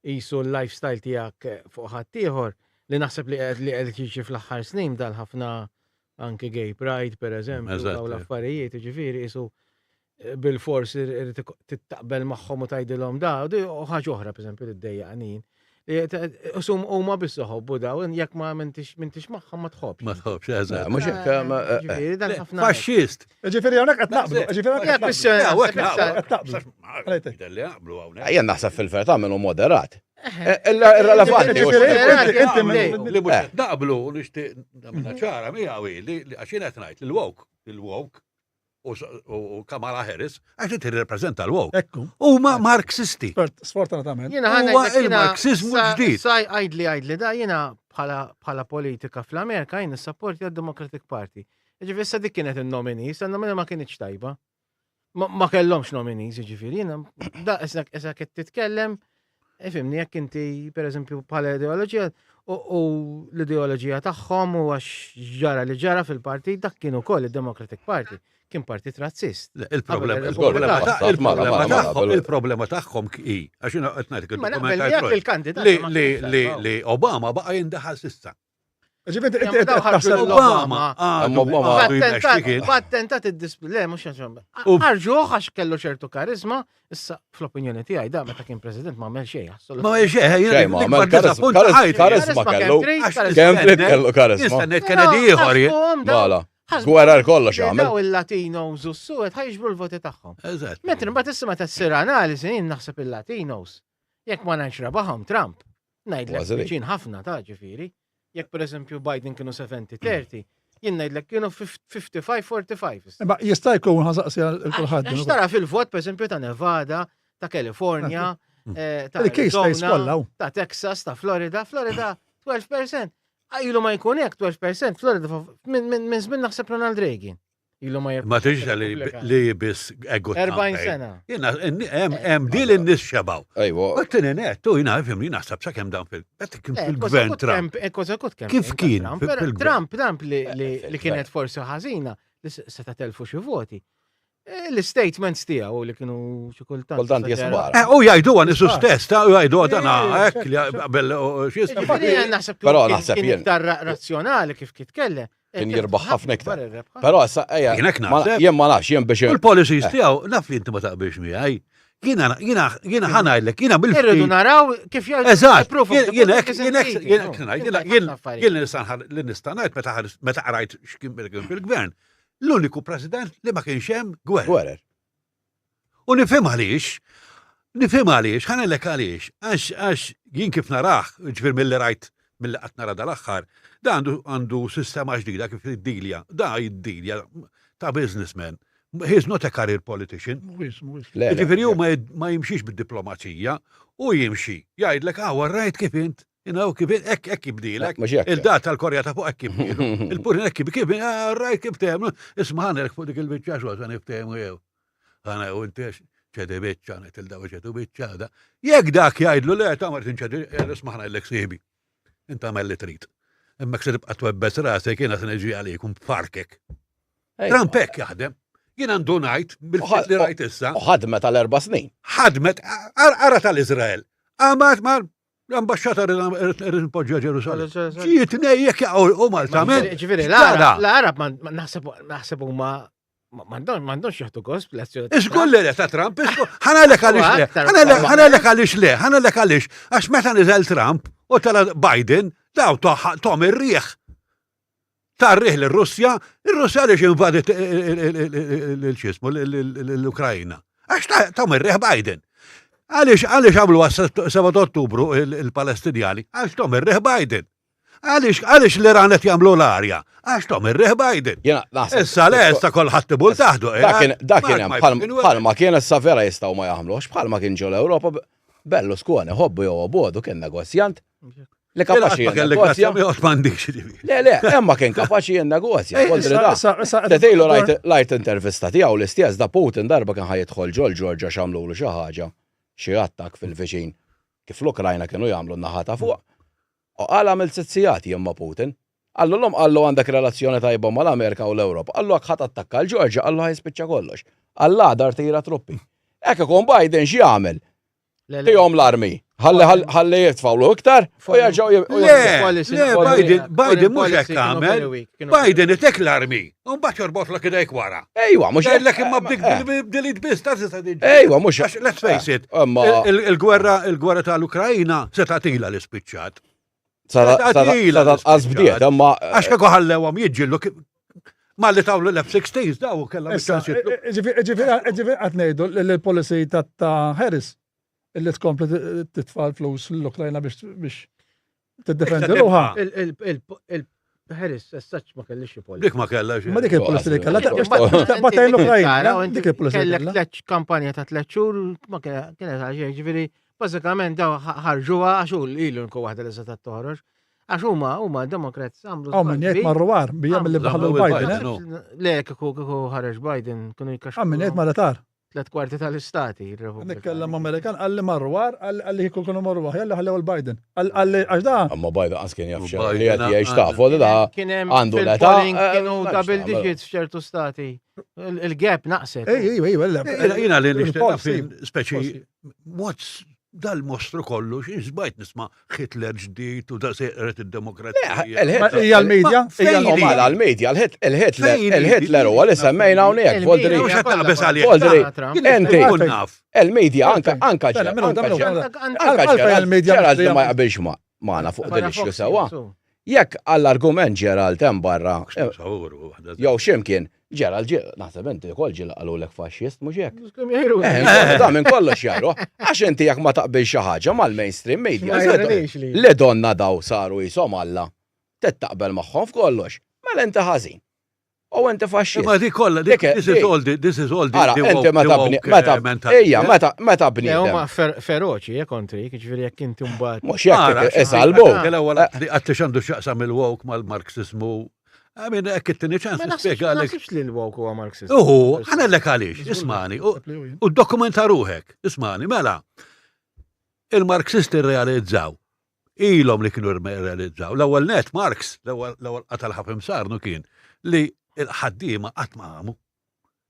qisu l-lifestyle tiegħek eh, fuq ħaddieħor li naħseb li qed li qed jiġi fl-aħħar snin dal ħafna anke gay pride per eżempju, daw l-affarijiet, ġifieri qisu bil-fors irid tittaqbel magħhom u tgħidilhom da, u ħaġa oħra pereżempju li ddejjaqni. Usum huma biss iħobbu daw, jekk ma m'intix magħhom ma tħobbx. Ma tħobbx, eżatt. Mhux hekk. Eh, eh, Faxxist. Ġifieri hawnhekk qed naqblu, ġifieri hawnhekk qed naqblu. Jien naħseb fil-verità minnu moderat. Eh, irrelevanti. Li mhux naqblu u nixtieq nagħmilha ċara miegħu li għax jien qed ngħid il-woke, il-woke u Kamala Harris, għax inti tirrepreżenta l-woke. Ekku. Huma Marxisti. Sfortunatament. Jiena Huwa il-Marxizmu ġdid. Saj għajdli għajdli da jiena bħala politika fl-Amerika jien nissapporti għad-Democratic Party. Ġifieri issa dik kienet in-nominees, in-nominee ma kienx tajba. Ma kellhomx nominees, ġifieri jiena da issa qed titkellem Ifimni, jekk inti, per eżempju, bħala ideoloġija, u l-ideoloġija tagħhom u għax ġara li ġara fil-partit, dak kien ukoll id-Democratic Party, kien partit razzist. Il-problema tagħhom hi, għax jiena qed ngħidlek il-dokument li Obama baqa' jindaħal s'issa. Ġifieri inti qed taħseb Obama. Obama. B'attentat id-display, le mhux Ħarġuh għax kellu ċertu karizma, issa fl-opinjoni tiegħi da meta kien president ma għamel xejn. Ma għamel xejn, ma għamel karizma kellu. Kemm trid kellu karizma. Jistennet Kennedy ieħor. Mela. Gwerar kollox għamel. Daw il-Latinos u s-suwed ħajġbru l-voti tagħhom. Eżatt. Mentri mbagħad issa meta ssir analiżi jien naħseb il-Latinos. Jekk ma ngħidx rebaħhom Trump, ngħidlek viċin ħafna ta' ġifieri. Jekk pereżempju Biden kienu 70-30, jien ngħidlek kienu 55-45. Imma jista' jkun ħasaqsi għal kulħadd. Għax tara fil-vot pereżempju ta' Nevada, ta' California, eh, ta' Arizona, ta' Texas, ta' Florida, Florida 12%. Ilu ma jkun hekk 12% Florida minn żmien naħseb Ronald Reagan. Ilu ma Ma tiġ li biss ego. 40 sena. Jena, hemm dil in-nies xebaw. Ejwa. U t-tieni net, u jina fimni naħseb sakemm dan fil kien eh, fil-gvern Trump. Eh, Kif kien? Trump, Trump li kienet forsi ħażina li seta' telfu xi voti. Eh, l-statements tiegħu li kienu xi kultant. Kultant jisbar. Eh, u jgħidu għan isu stess, ta' u jgħidu għan hekk li qabel xi Naħseb Però naħseb jien. Iktar razzjonali kif kitkellem. Kien jirbaħ ħafna iktar. Però issa ejja. Jien ma nafx jien biex. Il-policies eh. tiegħu naf li inti ma taqbilx miegħi. Jiena jiena jiena ħanajlek, jiena bil Irridu naraw kif jgħid. Eżatt, jiena hekk jiena hekk jiena jiena jiena li nista' ngħid meta meta qrajt x'kien fil-gvern. L-uniku president li ma kienx hemm gwerra. Gwerer. U nifhem għaliex, nifhem għaliex, ħa ngħidlek għaliex, għax għax jien kif narah, ġifier milli rajt milli qatt nara dal-aħħar, da għandu għandu sistema ġdida kif jiddilja, da jiddilja ta' businessman. He's not a career politician. Mhuwiex, mhuwiex. Le, le, Ġifieri hu ma ma jimxix bid-diplomazija, u jimxi, jgħidlek ah, rajt kif int, you know, kif int, hekk hekk jibdilek. Mhux hekk. Il-dat tal-Korea ta' fuq hekk jibdilu. Il-Putin hekk kif kif ah, rajt kif tagħmlu, isma' ħanelek fuq dik il-biċċa xogħol se niftehmu jew. Għana u inti ċedi biċċa, ngħid il daw ċedu biċċa da. Jekk dak jgħidlu le ta' martin ċedi, isma' ħanelek sieħbi. Inta għamel li trid. Imma se tibqa' twebbes rasek jiena se niġi għalik u nfarkek. Trump hekk jaħdem. Jien għandu ngħid bil-ftit li rajt issa. U ħadmet għal erba' snin. Ħadmet, ara tal-Iżrael. Għamat mal l-ambasċata rrid npoġġa Ġerusalem. Ġiet nejjek jaqgħu u Malta. Ġifieri l-Arab naħseb huma M'għandhomx jieħdu gost bl-azzjoni. Iżgur li le ta' Trump, ħanalek għaliex le, ħanalek għaliex le, ħanalek għaliex, għax meta niżel Trump u tela Biden, daw tom ir-riħ. Ta' riħ l-Russja, il-Russja għaliex invadit l-ċismu l-Ukrajna. Għax tom ir-riħ Biden. Għaliex għaliex għamlu 7 Ottubru il-Palestinjani, għax tom ir-riħ Biden. Għaliex għaliex l-Iran qed jagħmlu l-arja? Għax tom ir-riħ Biden. Issa le issa kulħadd tibul taħdu. Eh? Dak kien hemm bħalma kien issa vera jistgħu ma jagħmluhx bħalma kien ġol Ewropa Berlusconi ħobbu jew obodu kien negozjant li kapaċi jinnegozja. Le, le, emma kien kapaċi jinnegozja. Tejlu rajt intervista tiegħu l-istess da Putin darba kien ħajidħol ġol Ġorġa x'għamlulu xi ħaġa, xi attak fil-viċin kif l-Ukrajna kienu jagħmlu n-naħa ta' fuq. U qal għamilt sitt sigħat jien ma' Putin. Qallu llum qallu għandek relazzjoni tajba mal-Amerika u l-Ewropa. Qallu jekk ħa tattakka l-Ġorġja qallu ħa jispiċċa kollox. Qal l-għada rtira truppi. Hekk ikun Biden x'jagħmel? Tihom l-armi. Ħalli jitfgħulu iktar u jerġgħu Le, le, Biden, Biden mhux hekk għamel. Biden itek l-armi. U mbagħad jorbotlok idejk wara. Ejwa, mhux hekk. imma bdik eh. b'dilit biss ta' tista' tiġi. Ejwa, mhux hekk. Let's face it. Il-gwerra il-gwerra tal-Ukrajna se tagħtila li spiċċat. Tagħtila qas bdiet, imma għax kieku ħallewhom jiġġieldu Ma li tawlu l-F-16 daw kellha Ġifieri qed ngħidu l-policy ta' Harris illi tkompli titfa' l-flus l-Ukrajna biex Tiddefendi ruħha. Il-Harris, as such, ma kellix xi policy. Dik ma kellha xi. Ma dik il-policy li kellha. Battajn l-Ukrajna. Dik il-policy. Kellek tliet kampanja ta' tliet xhur ma kienet għal xejn, ġifieri bażikament daw ħarġuha għax hu ilu nkun waħda li se toħroġ. Għax huma huma Democrats għamlu. Hawn min jgħid marru għar bija milli baħlu Biden. Eh? Le kieku kieku ħareġ Biden kienu jkaxkru. Hawn min jgħid marra tar. Tlet kwarti tal-istati. Nitkellem Amerikan għalli marru għar, għalli kieku kienu marru aħjar li ħallew il-Biden. Għalli għax da. Amma Biden qas kien jaf xejn li qed jgħix tafu li da għandu l-età. Kienu eh, double digits f'ċertu stati. Il-gap naqset. Ej, ej, ej, Jiena li nixtieq speċi what's dal-mostru kollu, x'izbajt nisma' Hitler ġdid u da seqret id-demokrazija. Hija l-medja, hija l-media, il-Hitler, il-Hitler huwa li semmejna hawnhekk, Voldri. Voldri, inti, il-media anka anka anka il-media Gerald ma jaqbilx magħna fuq din ix sewwa. Jekk għall-argument Gerald hemm barra jew x'imkien Gerald, naħseb inti wkoll ġieli qalulek faxxist, mhux hekk? Eh, da minn kollox jgħiru. Għax inti jekk ma taqbil xi ħaġa mal-mainstream media. Li donna daw saru jisom Alla. Taqbel magħhom f'kollox. Mela inti ħażin. U inti faxxist. Ma di kollha, this is all the, this is all the. Ara, inti meta bni, meta ejja, meta meta bni. Huma feroċi, eh, kontri, jiġifieri jekk inti mbagħad. Mhux jekk isalbu. L-ewwel għad li x'għandu x'jaqsam il-woke mal-Marxismu I mean, hekk it-tieni ċans nispjega għalek. Ma li l-woke huwa Marxist. Uhu, ħanellek għaliex, ismani, u dokumenta ruħek, ismani, mela. Il-Marxisti realizzaw, ilhom li kienu realizzaw, l-ewwel net Marx, l-ewwel qatal ħafim sarnu kien li l-ħaddiema qatt ma għamu.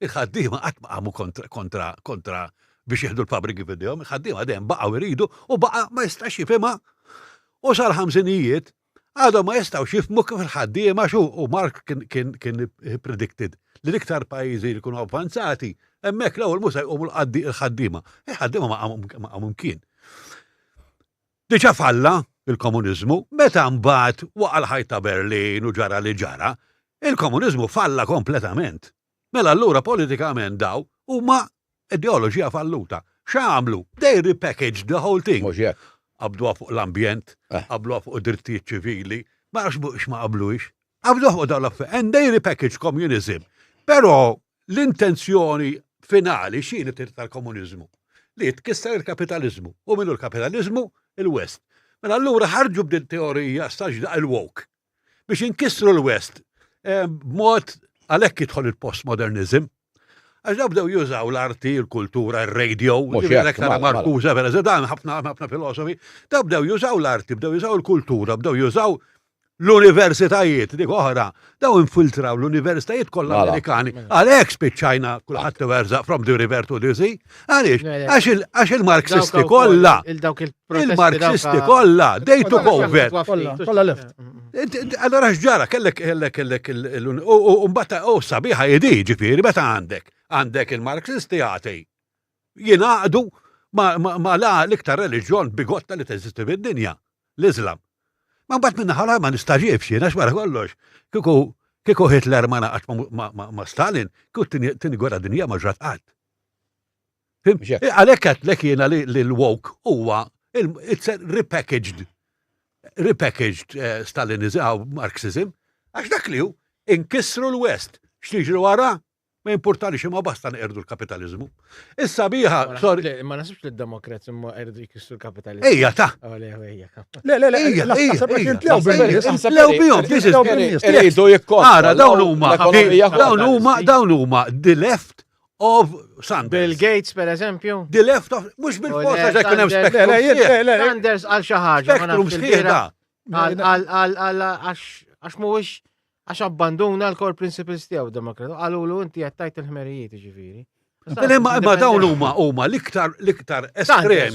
Il-ħaddiema qatt ma qamu kontra kontra kontra biex jieħdu l-fabbriki f'idejhom, il-ħaddiema dejjem baqgħu jridu u baqa' ma jistax jifhimha. U sal-ħamsinijiet għadhom ma jistgħux jifhmu kif il-ħaddiema xu u Mark kien kien kien predicted li l-iktar pajjiżi li jkunu avvanzati hemmhekk l-ewwel mhux se jqumu l-ħaddiema. Il-ħaddiema ma qamu mkien. Diġà falla il-komuniżmu, meta mbagħad waqa' l-ħajt ta' Berlin u ġara li ġara, il-komuniżmu falla kompletament. Mela allura politikament daw huma ideoloġija falluta. X'għamlu? They repackaged the whole thing. Mhux hekk. Qabduha fuq l-ambjent, eh. qabluha fuq id-drittijiet ċivili, ma nafx x'ma qabluhiex. Qabduha fuq dawn l-affarijiet. And they repackaged communism. Però L-intenzjoni finali x'inhi tal-komuniżmu? Li tkisser il-kapitaliżmu. U min hu l-kapitaliżmu? Il-West. Mela allura ħarġu b'din teorija staġda il-woke. Biex inkissru l-West eh, b'mod għalhekk jidħol il-postmodernizm. Għax daw bdew jużaw l-arti, il-kultura, il-radio, mela, Marcusa, per eżempju, dan ħafna ħafna filosofi, daw bdew jużaw l-arti, bdew jużaw il-kultura, bdew jużaw L-universitajiet, dik oħra, daw infiltraw l-universitajiet kollha mela. Amerikani. Għalhekk spiċċajna kulħadd werżaq from the river to the sea. Għaliex? Għax il-Marxisti kollha. Il-Marxisti kollha, they took over. Kollha left. Allora x'ġara, kellek kellek kellek u mbagħad u sabiħa jidi, ġifieri meta għandek għandek il-Marxisti għatej jingħaqdu ma la l-iktar reliġjon bigotta li teżisti fid-dinja, l-Islam. Ma mbagħad minn naħa ma nistaġibx jien għax wara kollox. Kieku kieku Hitler ma naqax ma Stalin, kieku tieni gwerra dinja ma ġrat qatt. Għalhekk għedtlek jiena li l-woke huwa it's a repackaged repackaged eh, Stalinism, ah, Marxism, għax dak li hu inkissru l-West. X'tiġri wara? Ma jimpurtani xi ma basta neqerdu l-kapitalizmu. Issa biħa, sorry. Ma nasibx li d-Demokrats imma erdu jkissru l-kapitalizmu. Ejja ta. Oh, le, ejja. Le, le, le, ejja, ejja. bihom, this is. Iridu jikkontra. Ara, dawn huma, dawn huma, dawn huma the left of Sanders. Bill Gates, per eżempju. The left of, mux bil-forsa ġa jkun hemm spektrum. Sanders għal xi ħaġa. Spektrum sħiħ da. Għal għax mhuwiex għax abbanduna l-core principles tiegħu Demokrat. Qalulu inti qed tajt il-ħmerijiet ġifieri. Imma imma dawn huma huma l-iktar l-iktar estremi.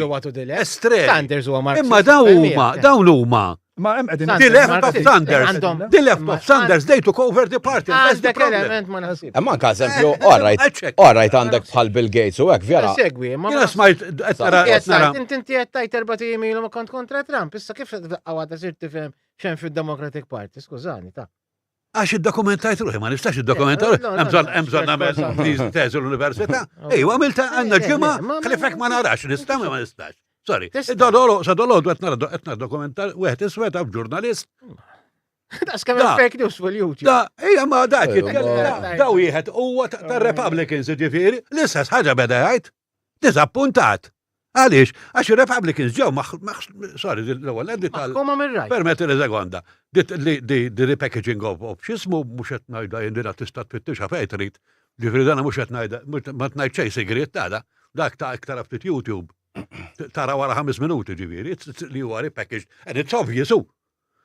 Estremi. Sanders huwa Marxist. Imma dawn huma dawn huma Ma hemm qegħdin The left of Sanders. The left of Sanders, they took over the party. That's the problem. ma naħsibx. Imma anke eżempju, all right, all right għandek bħal Bill Gates u hekk vera. Segwi, ma Jiena smajt qed nara qed nara. Inti inti qed tajt erba' ijiem ilu ma kont kontra Trump, issa kif daqqa waħda sirt tifhem x'hemm fid-Democratic Party, skużani ta. Għax iddokumentajt ruħi, ma nistax iddokumenta ruħi. Hemm bżonn hemm bżonn nagħmel teżi l-università. Ejwa għamilta għandna ġimgħa, ħlifek ma narax, nista' ma nistax. Sorry, dodolo, sa dolodu qed nara qed nara dokumentar wieħed iswed għaw ġurnalist. Daqs kemm fake news fuq YouTube. Da, ejja ma dak jitkellem. Da wieħed huwa tar-Republicans ġifieri, l-istess ħaġa beda jgħid. Diżappuntat. Għaliex? Għax ir-Republicans ġew sorry, l-ewwel għandi tal. Koma mir-rajt. Permetti li sekonda. Di repackaging of x'ismu mhux qed ngħidha jien dina tista' tfittixha fejn trid. Ġifieri dana mhux qed ngħidha, ma tngħid xejn sigriet tagħna. Dak ta' iktar ftit YouTube. Tara wara ħames minuti ġifieri, li huwa repackaged. And it's obvious, hu.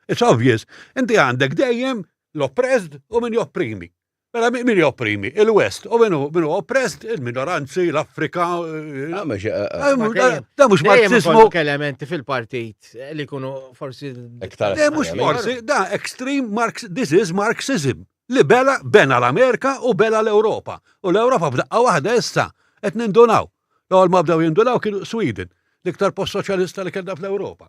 It's obvious. Inti għandek dejjem l-oppressed u min jopprimi. Mela min jopprimi? Il-West. U min hu oppressed? Il-minoranzi, l-Afrika. Eh, ah, eh, eh, da mhux Marxismu. elementi fil-partit li jkunu forsi. Iktar. Da mhux forsi, da extreme Marx, this is Marxism. Li bela bena l-Amerika u bela l-Ewropa. U l-Ewropa f'daqqa waħda issa qed nindunaw. L-ewwel ma bdew jindunaw kienu Sweden, l-iktar post soċjalista li kellna fl-Ewropa.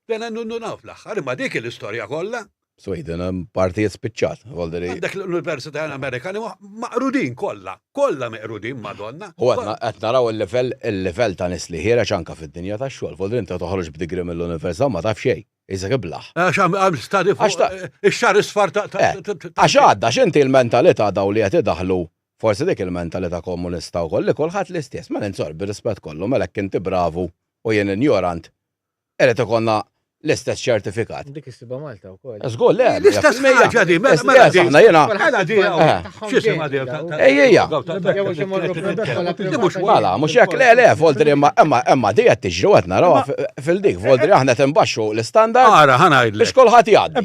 Dena nundunaw fl-aħħar, imma dik l-istorja kollha. Sweden hemm partijiet spiċċat, volderi. Għandek l-Università Amerikani maqrudin kollha, kollha meqrudin Madonna. U qed naraw il-livell il-livell ta' nies li ħiereġ anke fid-dinja tax-xogħol. Volderi inti toħroġ b'degree mill-università ma taf xejn, isek iblah. Għax għam study fuq ix-xahar isfar ta' eh, Għax għadda x'inti l-mentalità daw li qed idaħlu forsi dik il-mentalità komunista wkoll li kulħadd l-istess. Mela insor bir-rispett kollu mela hekk inti bravu u jien injorant Irid ikollna l-istess ċertifikat. Dik issibha Malta wkoll. Żgur le. L-istess ħaġa di, mela mela di. Aħna jiena. Mela di. Eh. X'isima di? Ej ejja. Mela, mhux hekk le le, Voldri imma imma imma di qed tiġri qed narawha fil-dik, Voldri aħna qed inbaxxu l-istandard. Ara, ħa ngħidlek. Biex kulħadd jgħaddi.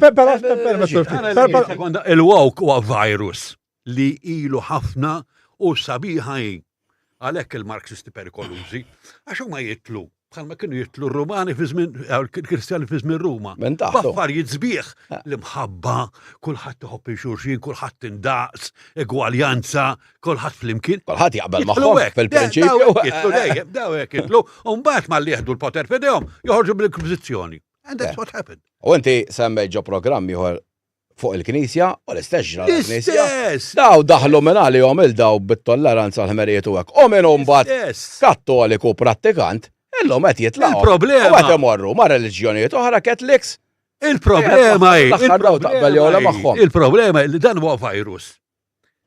Eh, Il-woke huwa virus li ilu ħafna u sabiħa hi. Għalhekk il-Marxisti perikolużi, għax huma jitlu bħalma kienu jitlu r-Rumani fi żmien eh, il-Kristjani fi żmien Ruma. Minn taħt. B'affarijiet sbieħ, eh. l-imħabba, kulħadd iħobb il-xulxin, kulħadd indaqs, egwaljanza, kulħadd flimkien. Kulħadd jaqbel magħhom fil-prinċipju. Jitlu dejjem, daw hekk jitlu, u mbagħad malli jieħdu l-poter f'idejhom, joħorġu bil-inkwiżizzjoni. And that's eh. what happened. U inti semmejt ġo programm ieħor fuq il-Knisja u l-istess ġra l-Knisja. L-istess! Daw daħlu minn għalihom il daw bit-tolleranza l-ħmerijiet u hekk. U min hu mbagħad kattoliku prattikant, illum qed jitlaqgħu. Il-problema. U qed imorru ma' reliġjonijiet oħra Catholics. Il-problema hi. L-aħħar daw taqbel jew le magħhom. Il-problema li dan huwa virus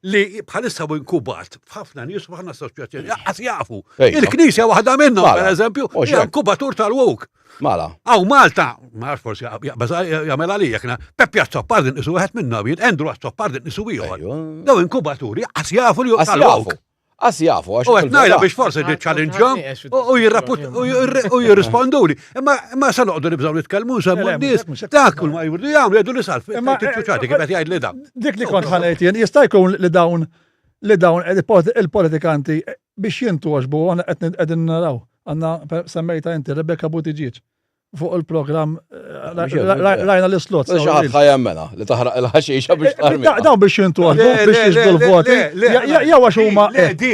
li bħalissa u inkubat f'ħafna nies u f'ħafna assoċjazzjoni laqqas jafu. Il-Knisja waħda minnhom, mela, per eżempju, hija inkubatur tal-woke. Mela. Aw Malta, ma nafx forsi jaqbeż jagħmel għalija kien Peppi Azzopardi nqisu wieħed minnhom, jien Andrew Azzopardi nqisu ieħor. Daw inkubaturi qas jafu li tal-woke. Qas jafu għax. U qed ngħidha biex forsi niċċallinġhom u jirrisponduli. Imma imma se noqogħdu nibżgħu nitkellmu nsemmu n-nies. Dak kull ma jridu jagħmlu jgħidu li salf. Imma ċuċati kif qed jgħid li dan. Dik li kont ħanejt jien jista' jkun li dawn li dawn il-politikanti biex jintoġbu għandna qed qegħdin naraw. Għandna semmejta inti Rebecca Buttigieg. fuq il-programm eh, rajna l-slots. Xi ħadd ħa jemmena li taħraq il-ħaxixa biex eh, tarmi. Dawn biex jintolbu biex jiġbdu l-voti. Jew għax huma Di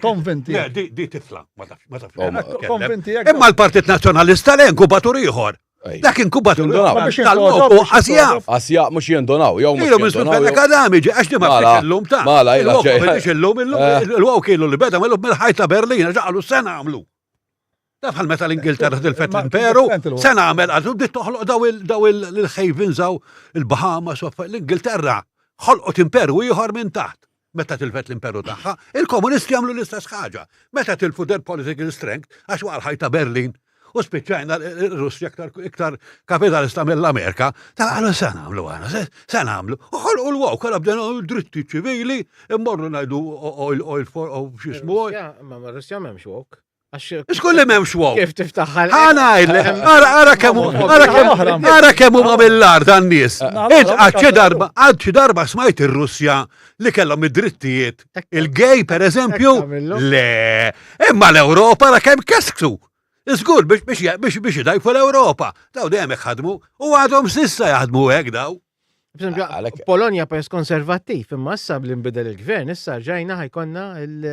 konvinti. Di tifla, ma tafx, ma tafx. Oh, konvinti. Imma l-Partit Nazzjonalista le inkubatur ieħor. Dak inkubatur tal-lok u qasjaf. Qasjaf mhux jindunaw, jew mhux. Ilhom minn Fenech Adami ġi għax ma mela, illum ta' Mela, ilha ġej. Illum illum eh. il-waw kienu li beda millum mill-ħajt ta' Berlin għax qalu sena għamlu. Taf bħal meta l-Ingilterra tilfet l-imperu, se nagħmel għal bdiet toħloq daw il-havens daw il-Bahamas l-Ingilterra ħolqot imperu ieħor minn taħt. Meta tilfet l-imperu tagħha, il-komunisti għamlu l-istess ħaġa. Meta tilfu their political strength, għax waqal ħajta Berlin, u spiċċajna r-Russja iktar iktar kapitalista mill-Amerika, ta' għalu se nagħmlu għana, se nagħmlu. U ħolqu l-wow, kollha bdejna dritti ċivili, immorru ngħidu oil oil for x'ismu. Ma Russja m'hemmx woke. Iskun li m'hemmx wow. Kif tiftaħ Ħana ngħidlek, ara ara kemm ara kemm ara kemm huma mill-art dan-nies. Int għad xi darba għad xi darba smajt ir-Russja li kellhom id-drittijiet. Il-gay pereżempju, le, imma l-Ewropa ra kemm kesksu. Iżgur biex biex biex biex idajfu l-Ewropa. Daw dejjem hekk ħadmu u għadhom sissa jaħdmu hekk daw. Polonja pajjiż konservattiv, imma issa bl-inbidel il-gvern, issa ġajna ħajkonna il-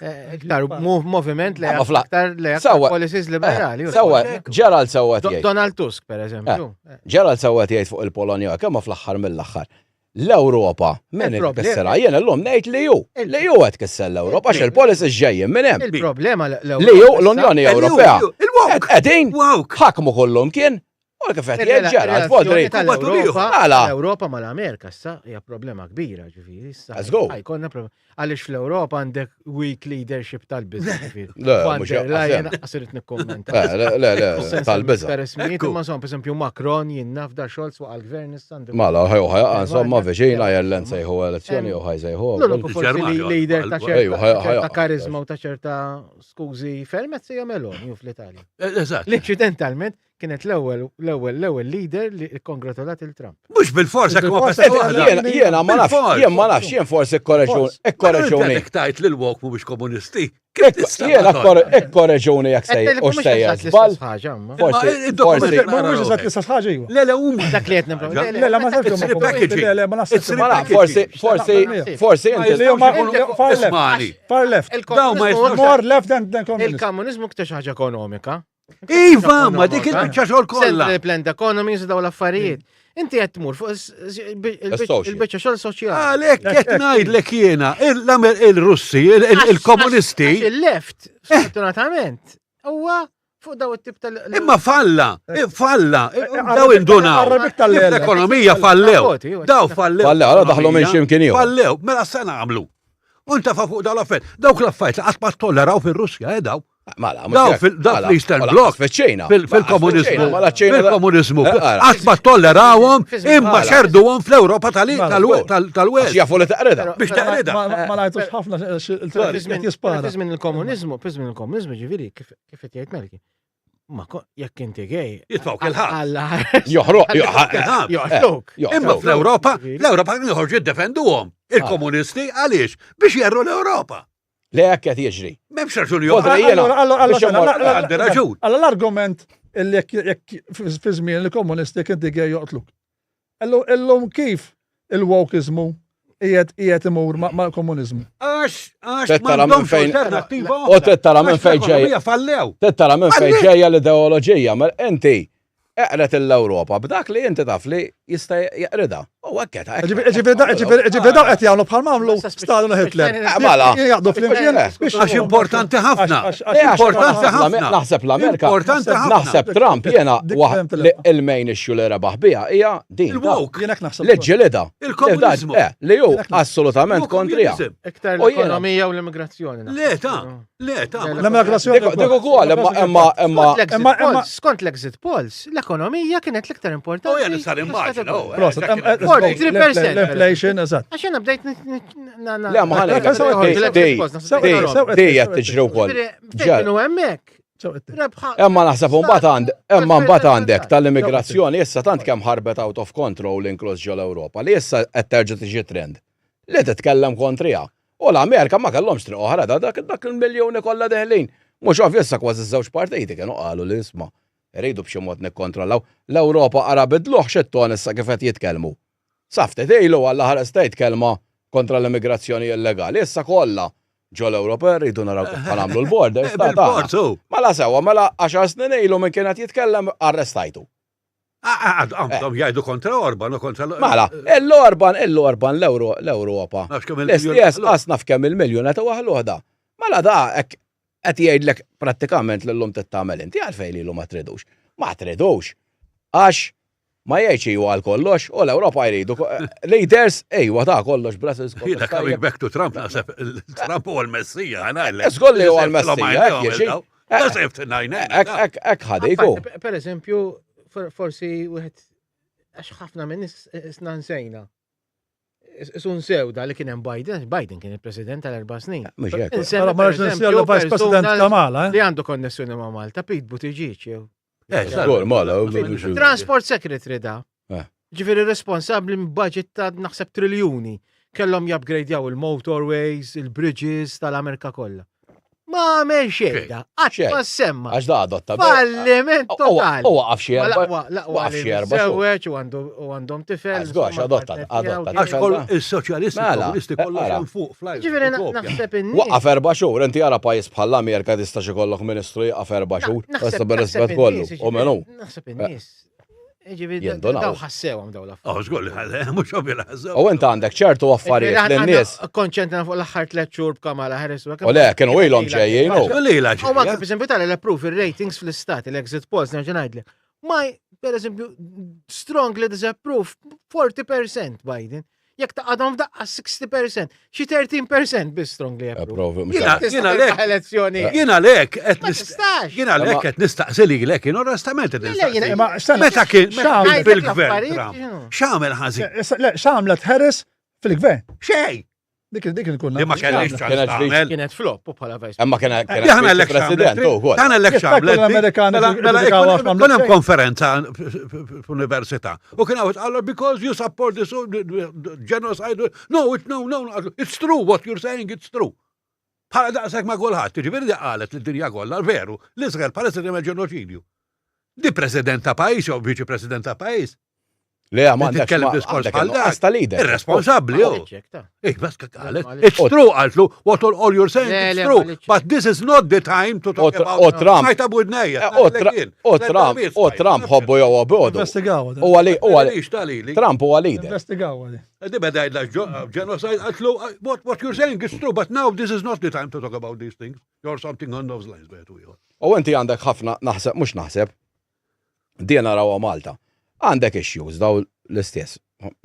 eh, iktar moviment li aktar li aktar policies eh, liberali. Sewa, Gerald sewa tgħid. Donald Tusk, per eżempju. Eh, Gerald sewa tgħid fuq il-Polonja, kemm fl-aħħar mill-aħħar. L-Ewropa, min tkissera? Jien illum ngħid li ju, li ju qed tkisser l-Ewropa għax il-policies ġejjin minn hemm. Il-problema li ju l-Unjoni Ewropea. Qegħdin ħakmu kollhom kien U kif qed jgħid Gerald Vodri. Għala. L-Ewropa mal-Amerika issa hija problema kbira ġifieri issa. Let's go. Jkollna problema. Għaliex fl-Ewropa għandek weak leadership tal-biża' ġifieri. Le, mhux Leyen qasir nikkommenta. Le, le, le, tal-biża'. Per ismijiet imma insomma, pereżempju Macron jien naf da Scholz waqa' l-gvern issa għandu. Mela, ħaj ħaj insomma viċin Ireland sejħu elezzjoni jew ħaj sejħu. L-uniku forsi leader ta' ċerta karizma u ta' ċerta skużi ferm qed sejja Meloni fl-Italja. Eżatt. L-inċidentalment Kienet l-ewwel l-ewwel l-ewwel leader li kkongratulat il Trump. Mhux bil-fors hekk ma festa waħda. Jiena ma nafx, jien ma nafx, jien forsi ikkoreġuni. Jekk tajt li l-wok mhumiex komunisti. Jiena ikkoreġuni jekk sejjer u sejjer żball. Forsi forsi mhux eżatt l-istess ħaġa iva. Le le huma. Dak li qed nipprova. Le le ma nafx. Le le ma nafx. Forsi forsi forsi inti. Far left. Far left. Daw ma More left than communist. Il-komuniżmu ktar xi ħaġa ekonomika. Iva, ma dik il-biċċa xogħol kollha. Central Planned Economy daw l-affarijiet. Inti qed tmur fuq il-biċċa xogħol soċjali. Għalhekk qed ngħidlek jiena, il-Russi, il-komunisti. Il-left, eh. sfortunatament, huwa fuq daw it-tip tal- Imma falla, eh, falla, eh, daw indunaw. L-ekonomija fallew. Daw fallew. Fallew, għala daħlu minn ximkien ieħor. Fallew, mela se nagħmlu. U ntafa fuq daw l-affarijiet. Dawk l-affarijiet li qatt ma tolleraw fir-Russja, eh daw. Mela, Daw fil-Eastern Bloc, fil-komunizmu, fil-komunizmu, eh, qatt ma tollerawhom imma xerduhom fl-Ewropa tal-West. Jafu li taqrida. Biex taqrida. Ma ngħidux ħafna jispara. Fi żmien il-komunizmu, fi żmien il-komunizmu ġifieri kif qed jgħid Melki. Ma jekk inti gay. Jitfgħu kelħab. Joħroq, joħroq. Imma fl-Ewropa, l-Ewropa joħorġu jiddefenduhom. Il-komunisti għaliex biex jerru l-Ewropa. Le hekk qed jiġri. M'hemmx raġuni oħra. Għandi raġun. Alla l-argument illi jekk fi żmien il-komunisti jekk inti gej joqtluk. Illum kif il-wokeizmu qiegħed qiegħed imur mal-komuniżmu. Għax għax m'għandhomx alternattiva. U tittara minn fejn ġejja. Fallew. Tittara minn fejn ġejja l-ideoloġija, mela inti Eqret l-Ewropa b'dak li inti taf li jista' jeqridha. U hekk qed. Ġifieri dawn qed jagħmlu bħal m'għamlu Stalin u Hitler. Eh, mela. Jaqdu flimkien. Għax importanti ħafna. Importanti ħafna. Naħseb l-Amerika. Importanti ħafna. Naħseb Trump jiena il-main issue li rebaħ biha hija din. Il-woke. Jien hekk naħseb. Li ġġilidha. Il-komuniżmu. Eh, li hu assolutament kontrija. Iktar l-ekonomija u l-immigrazzjoni. Le ta' Le, ta' L-immigrazzjoni. Dik ukoll, imma imma imma. Imma skont l-exit polls, l-ekonomija kienet l-iktar importanti. Oh, jena sar immaġina. 43%. L-inflation, eżatt. Għax jena bdejt Le, ma ħana. Di qed tiġri wkoll. Kienu hemmhekk. Imma naħseb mbagħad għand, imma mbagħad għandek tal-immigrazzjoni issa tant kemm ħarbet out of control inkluż ġol-Ewropa li issa qed terġa' tiġi trend li titkellem kontriha. U l-Amerika ma kellhomx triq oħra da dak dak il-miljuni kollha deħlin. Mhux ovvju issa kważi żewġ partiti kienu qalu li isma' Irridu b'xi mod nikkontrollaw. L-Ewropa ara bidluh x'it-ton issa kif qed jitkellmu. Sa ftit ilu Alla ħares tgħid kelma kontra l-immigrazzjoni illegali, issa kollha ġo l-Ewropa rridu naraw kif ħa nagħmlu l-borders ta' tagħna. Mela sewwa, mela għaxar snin ilu min kien qed jitkellem arrestajtu. Għandhom jgħidu kontra Orban u kontra Mela, l-Orban, l-Orban l-Ewropa. L-istess qas naf kemm il-miljun qed iwaħħluh da. Mela da hekk qed jgħidlek prattikament li llum trid tagħmel inti għalfejn lilu ma tridux. Ma tridux. Għax ma jgħidx iwa għal kollox u l-Ewropa jridu leaders ejwa ta' kollox Brussels kollox. Jiena coming back to Trump naħseb Trump huwa l-Messija ngħidlek. Żgur li huwa l-Messija, hekk jiġi. Ek ħadiku. Per eżempju, forsi wieħed għax ħafna minn isna nsejna. Isun sewda li kien hemm Biden, Biden kien il-president tal-erba' snin. Mhux hekk. Ma vice president Kamala. Eh? Li għandu konnessjoni ma' Malta, Pete Buttigieg jew. Eh, żgur, Mala. Transport Secretary da. Eh. Ġifieri responsabbli minn budget ta' naħseb triljuni. Kellhom jupgradejaw il-motorways, il-bridges tal-Amerika kollha. Ma għamel xejn da, qatt ma semma. Għax da adotta. Falliment totali. U waqaf xi erba'. Waqaf xi erba' Sewweġ u għandhom tifel. Żgur għax adotta, adotta. Għax koll is-soċjalisti mela, komunisti kollox hemm fuq fl Ġifieri naħseb in Waqaf erba' xhur, inti ara pajjiż bħall-Amerika tista' xi kollok ministru jaqaf erba' xhur. Issa bir-rispett kollu. U menu. Naħseb in-nies. Ġifieri daw ħassewhom daw l-affarijiet. Oh, żgur li ħassew, mhux ovvju li ħassew. U int għandek ċertu affarijiet lin-nies. Konċentra fuq l-aħħar tliet xhur b'Kamala Harris. U le, kienu ilhom ġejjin. U ma per eżempju tara l-approve ir-ratings fl-istati, l-exit polls, nerġa' ngħidlek. Ma, per eżempju, strongly disapprove 40% Biden. Jekk taqadhom f'daqqa 60%, xi 13% biss strongly approve. Jiena lek elezzjoni. Jiena lek qed nistax. Jiena lek qed nistaqsi lilek, jien onestament qed nistaqsi. Meta kien fil-gvern Trump, x'għamel ħażin? Le, x'għamlet Harris fil-gvern? Xejn. Dik dik il-kunna. Li ma kellix ċans tagħmel. Kienet flop u bħala vice. Imma kien kien president ukoll. Tana l-election. L-Amerikani. Mela, kien hemm konferenza f'università. U kien hawn qallu because you support this genocide. No, it, no, no, it's true what you're saying, it's true. Bħala daqshekk ma' kulħadd, jiġifieri di qalet lid-dinja kollha veru, l-Iżrael bħalissa jagħmel ġenoċidju. Di president ta' pajjiż jew viċi president ta' pajjiż. Le, ma għandek titkellem diskors bħal dak. ta' leader. Irresponsabbli, oh. Ej, bas qalet. It's true, qaltlu, what all, all you're saying, it's true. But this is not the time to talk about. U Trump. Sajta budnejja. Eh, u Trump, u Trump ħobbu jew obodu. Investigaw. U għali, u għali. Trump huwa leader. Investigaw. Di beda jgħidla genocide, qaltlu, what, what you're saying is true, but now this is not the time to talk about these things. Or something on those lines, bejtu ieħor. U inti għandek ħafna, naħseb, mhux naħseb, Din narawha Malta. Għandek issues daw l-istess,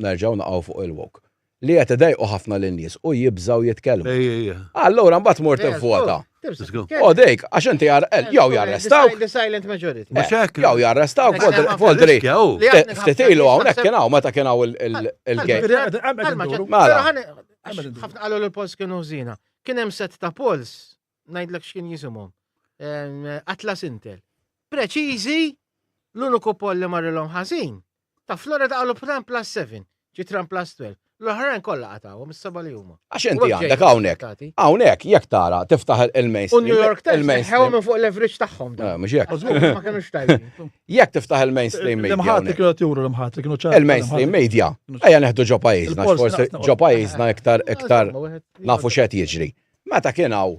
nerġgħu naqgħu fuq il-woke, li qed idejqu ħafna lin-nies u jibżgħu jitkellmu. Allura mbagħad tmur tivvota. U dik, għax inti jew jarrestawk. The silent majority. Jew jarrestawk, Voldri. Ftit ilu hawnhekk kien hawn meta kien hawn il-gay. Mela. Ħafna qalu l-polls kienu żina. Kien hemm set ta' polls ngħidlek x'kien jisimhom. Atlas Intel. Preċiżi l-uniku poll li marrilhom ħażin. Ta' Florida qalu Trump plus 7, ġi Trump plus 12. L-oħrajn kollha qatgħuhom is-seba' li huma. Għax inti għandek hawnhekk. Hawnhekk jekk tara tiftaħ il-mainstream. U New York Times ħew minn fuq leverage tagħhom. Eh, mhux hekk. Ma kinux tajbin. Jekk tiftaħ il-mainstream media. L-imħatri kienu juru l-imħatri kienu ċar. Il-mainstream media. Ejja neħdu ġo pajjiżna, forsi ġo pajjiżna iktar iktar nafu x'qed jiġri. Meta kien hawn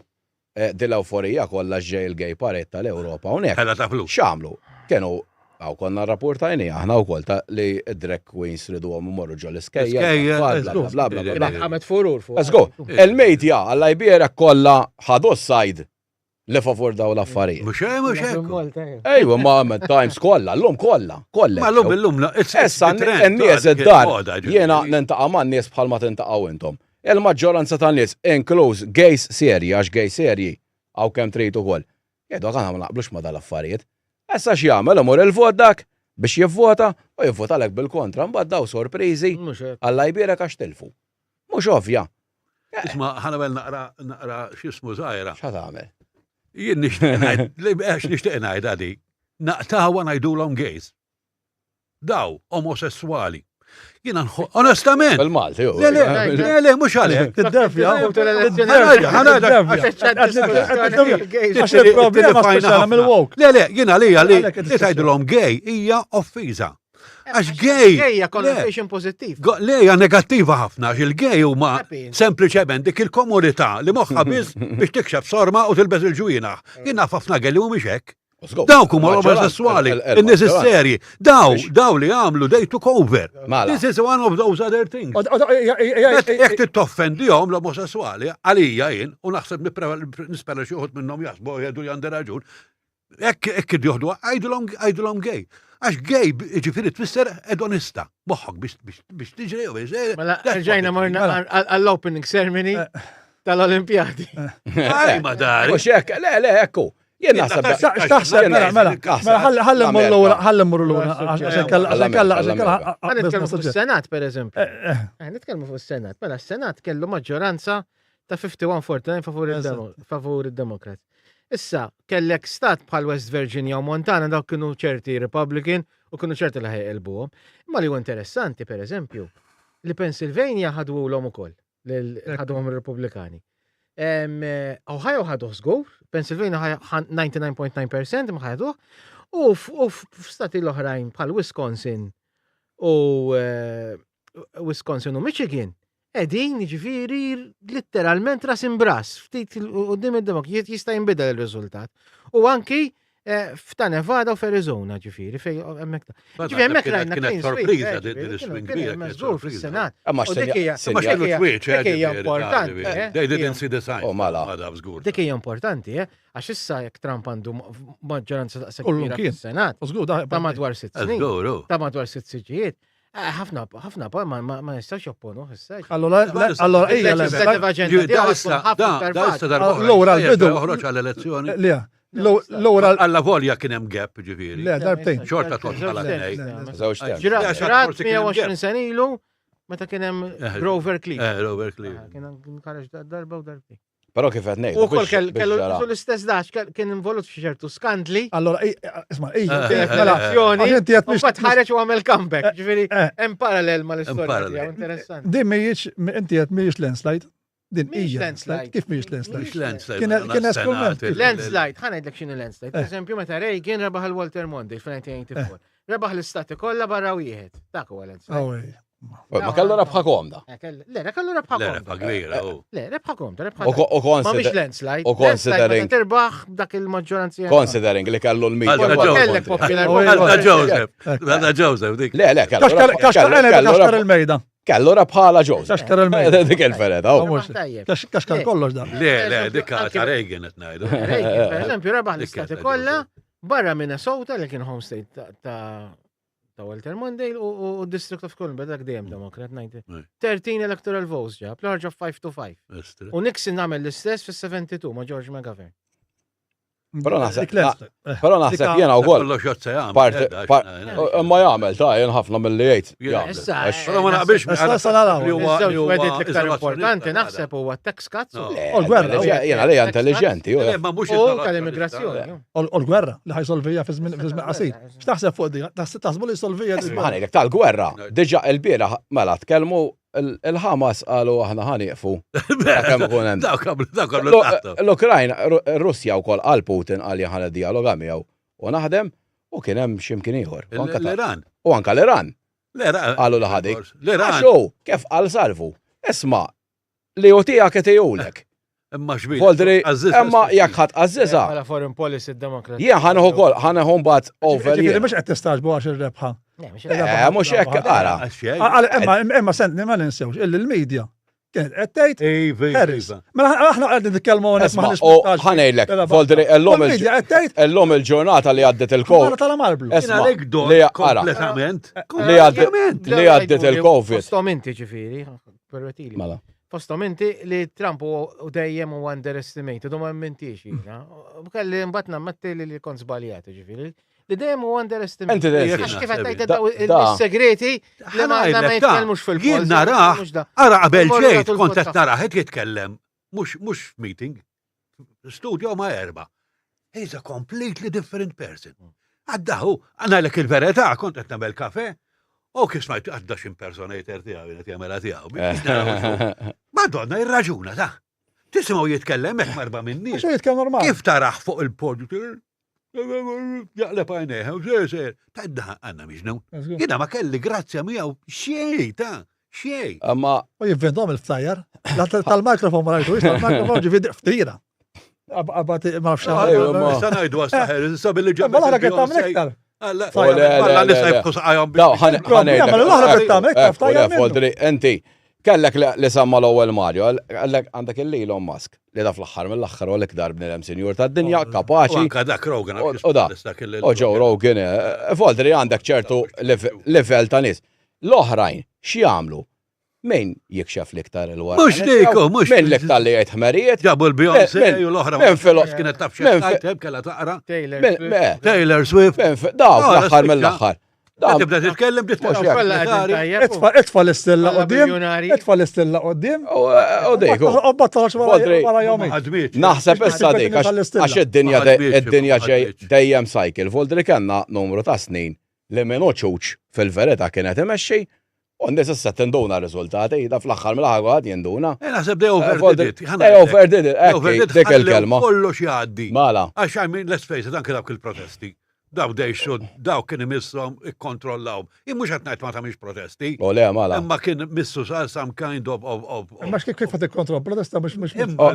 eh, din l-ewforija kollha ġej il-gay parade tal-Ewropa hawnhekk. Ħela ta' flus. X'għamlu? Kienu għaw konna rrapportajni aħna wkoll ta' li d-drag queens riduhom imorru ġo l-iskejjel. Iskejjel, Bla bla bla bla bla. Għamet furur fuq. Let's go. Il-media għalla jbierek kollha ħadu s-sajd li favur daw l-affarijiet. Mhux hekk, mhux hekk. Ejwa, ma ma Times kollha, llum kollha, kollha. Ma llum illum la, it's Issa the trend, n-nies dik id-dar, il-moda, ġifieri. jiena nintaqa' man-nies bħalma tintaqgħu intom. Il-maġġoranza tan-nies, inkluż gays serji, għax gay serji hawn kemm trid ukoll, jgħidu aħna ma naqblux ma' dal-affarijiet. Issa x'jagħmel imur il-vot dak biex jivvota u jivvotalek bil-kontra, mbagħad daw sorpriżi Alla jbierek għax tilfu. Mhux ovvja. Isma' ħa nagħmel naqra naqra x'ismu żgħira. X'ħa tagħmel? Jien nixtieq ngħid, għax nixtieq ngħidha di. Naqtgħuha ngħidulhom gays. Daw omosesswali. Jiena onestament. Bil-Malti, Le, le, le, le, mhux għalhekk. Tiddevja. Għax il-problema speċjali mill-woke. Le, le, jiena li li li tgħidilhom gay hija offiża. Għax gay. Gay hija connotation pożittiv. Le hija negattiva ħafna għax il-gay huma sempliċement dik il-komunità li moħħha biss biex tikxef sorma u tilbes il-ġwienaħ. Jien naf ħafna gay li mhumiex hekk. Dawk huma l-omosessuali, in-nies is-serji. Daw, daw li għamlu, they took over. Mela. This is one of those other things. Jekk tittoffendihom l-omosessuali, għalija jien, u naħseb nispera xi wħud minnhom jaħsbu jgħidu li għandi raġun, hekk hekk joħdu għajdulhom għajdulhom gay. Għax gay ġifieri tfisser edonista, moħħok biex tiġri u biex. Mela, rġajna morna Mela. għall-opening ceremony tal-Olimpjadi. Aj, ma dari. Mhux hekk, le, le, ekku. Jien naħseb. X'taħseb, mela, mela, mela, ħalli mmur lura, ħalli mmur lura, għax inkella, għax inkella, għax inkella. Ħa nitkellmu fuq is-Senat, per eżempju. Nitkellmu fuq is-Senat. Mela, s-Senat kellu maġġoranza ta' 51-49 favur favur id-Demokrat. Issa, kellek stat bħal West Virginia u Montana dawk kienu ċerti Republican u kienu ċerti li ħajqilbuhom. Imma li huwa interessanti, per eżempju, li Pennsylvania ħadulhom ukoll, ħaduhom ir-Repubblikani. Ohio ħaduh żgur, Pennsylvania 99.9% ma ħaduh, u f'stati l-oħrajn bħal Wisconsin u eh, Wisconsin u Michigan qegħdin jiġifieri litteralment ras imbras, ftit quddiem id-Demok jista' jinbidel ir-riżultat. U anki eh, f'ta' Nevada u f'Arizona ġifieri fej hemmhekk. Ġifieri hemmhekk rajna kienet sorpriża din is-swing kbira kienet sorpriża fis-Senat. Imma x'kienu twitch eh, dik hija importanti. Eh. They didn't see the sign. Oh, mela. Dik hija importanti, eh, għax issa jekk Trump għandu maġġoranza daqshekk kbira fis-Senat. Ta' madwar sitt snin. Ta' madwar sitt siġijiet. Eh, ħafna, ħafna, ma nistax jopponu, issa. Allora, allora, ejja, Allora, l-bidu. Oħroġ għall-elezzjoni. Le, l-ura. Alla volja kien hemm gap, ġifieri. Le, darbtejn. Xorta tot bħala tnej. Żewġ term. Ġrat 120 sen ilu, meta kien hemm eh, Grover Cleveland. Eh, Grover Cleveland. Eh, kien ħareġ darba u darbtejn. Però kif qed ngħid. U kol kellu l-istess dax kien involut f'xi ċertu skandli. Allora, isma' ejja, mela, inti qed biex ħareġ u għamel comeback, ġifieri hemm parallel mal-istorja interessanti. Din mhijiex inti qed mhijiex landslide. Din hija landslide. Kif mhijiex landslide? Landslide. Kien eskument. Landslide, ħa ngħidlek x'inhi landslide. Per eżempju, meta Reagan rebaħ il-Walter Mondale fl-1984. Rebaħ l-istati kollha barra wieħed. Dak huwa landslide. Ma kellu rebħa komda. Eh, le, le, kellu rebħa komda. Rebħa kbira. Eh, le, rebħa komda, rebħa komda. Ma mhix landslide. U considering. Terbaħ dak il-maġġoranzi. Considering li kellu l-media. Kellek popular. Għalda Joseph. Għalda Joseph, dik. Le, le, kellu. Kaxkar il-mejda. Kellu rebħa la Joseph. Kaxkar il-mejda. Dik il-fereta. Kaxkar kollox da. Le, le, dik ta' Reagan qed ngħidu. Reagan, per eżempju, rebaħ l-istati kollha barra Minnesota li kien home state ta' ta' Walter Mondale u District of Columbia, dak dejjem Demokrat, 13 electoral votes ġab, l-ħarġa 5 to 5. U Nixon għamel l-istess fis-72 ma' George McGovern. Però naħseb, però naħseb jiena wkoll. Parti, ma jagħmel ta' jien ħafna milli jgħid. Però ma naqbilx. Issa naraw. Li huwa l-iktar importanti naħseb huwa tax cuts. U l-gwerra. Jiena li intelligenti. Ma mhux U tal-immigrazzjoni. U l-gwerra li ħajsolvija fi żmien qasir. X'taħseb fuq di? Taħsbu li solvija di? Isma' ngħidlek tal-gwerra, diġà il-bieraħ mela tkellmu il-Ħamas qalu aħna ħa nieqfu. Kemm ikun hemm. L-Ukrajna, Russja wkoll qal Putin qal jien ħa niddialoga miegħu u naħdem u kien hemm x'imkien ieħor. L-Iran. U anka l-Iran. L-Iran. Qalu li ħadik. L-Iran. Għax hu, kif qal Salvu, isma' li hu tiegħek itihulek. Imma xbir. Voldri, imma jekk ħadd qażżiżha. Bħala foreign policy d-Demokrat. Jien ħa nieħu wkoll, ħa nieħu mbagħad over. Ġifieri mhux qed tistaġbu għax ir-rebħa. Mhux hekk ara. Imma imma sentni ma ninsewx illi l-medja kienet qed tgħid Harris. Mela aħna qed nitkellmu hawnhekk ma ħniex. Ħa ngħidlek, Voldri, illum il-ġurnata li għaddiet il-COVID. Tal-marblu. Li kompletament. Li għaddiet il-COVID. Fosthom inti ġifieri, permettili. Mela. Fosthom inti li Trump u dejjem u underestimated u ma emmintix jiena. Kelli mbagħad nammetti li li kont żbaljat ġifieri. Li dejjem u underestimated. Għax kif qed tgħid daw is-segreti li ma jitkellmux fil Jien narah, ara qabel ġejt kont qed narah qed jitkellem mhux mhux meeting, studio ma' erba. He's a completely different person. Għaddahu, għanalek il-verità, kont qed nagħmel kafe. U kif smajt għadda x'impersonator tiegħu qed jagħmilha tiegħu. Madonna irraġuna ta' Tisimgħu jitkellem hekk marba minn nies. Jitkellem normali. Kif taraħ fuq il-podju jaqleb għajnejh, ser, ta' id-daħ għanna miġnun. Jiena ma kelli grazzja miegħu xejn ta' xejn. Imma. U jivvendhom il-ftajjar. Tal-mikrofon ma rajtu, tal-mikrofon ġifieri ftira. Abati, ma nafx. Issa ngħidu għas-saħer, issa billi ġabba. Ma l-oħra kien tagħmel iktar. Alla nisa jibqu saqajhom. L-oħra kien tagħmel iktar ftajjar. Inti, kellek li samma l-ewwel Mario, għallek għandek il-Elon Musk li da fl-aħħar mill-aħħar u l-iktar bniedem sinjur tad-dinja oh, kapaċi. Anka dak Rogan. U da. U Joe Rogan, eh, Voldri għandek ċertu level ta' nies. L-oħrajn x'jagħmlu? Min jikxef l-iktar il-wara? Mux dik, mux. Min l-iktar li jgħid ħmerijiet? Ġabu l-Beyoncé u l-oħra. Min fil Kienet taf xejn, kella taqra. Taylor Swift. Daw, fl-aħħar mill-aħħar. Tibda titkellem Itfa l-istella qoddim. Itfa l-istella qoddim. U dik. U battalax wara jomi. Naħseb issa dik, għax id-dinja id-dinja dejjem cycle. Voldri kellna numru ta' snin li min hu ċuċ fil-verità kien qed imexxi u n-nies issa tinduna r-riżultati, da fl-aħħar mill-aħħar kulħadd jinduna. Eh, naħseb they overdid it. They overdid it, hekk dik il-kelma. Kollox jgħaddi. Mela. Għax I mean, let's face it, anke dawk il-protesti. Dawk they should, dawk kien imisshom ikkontrollaw. Jien mhux qed ngħid ma tagħmilx protesti. U le, mela. Imma kien missu sar some kind of of of. Imma kif kif qed ikkontroll protesta mhux mhux. Imma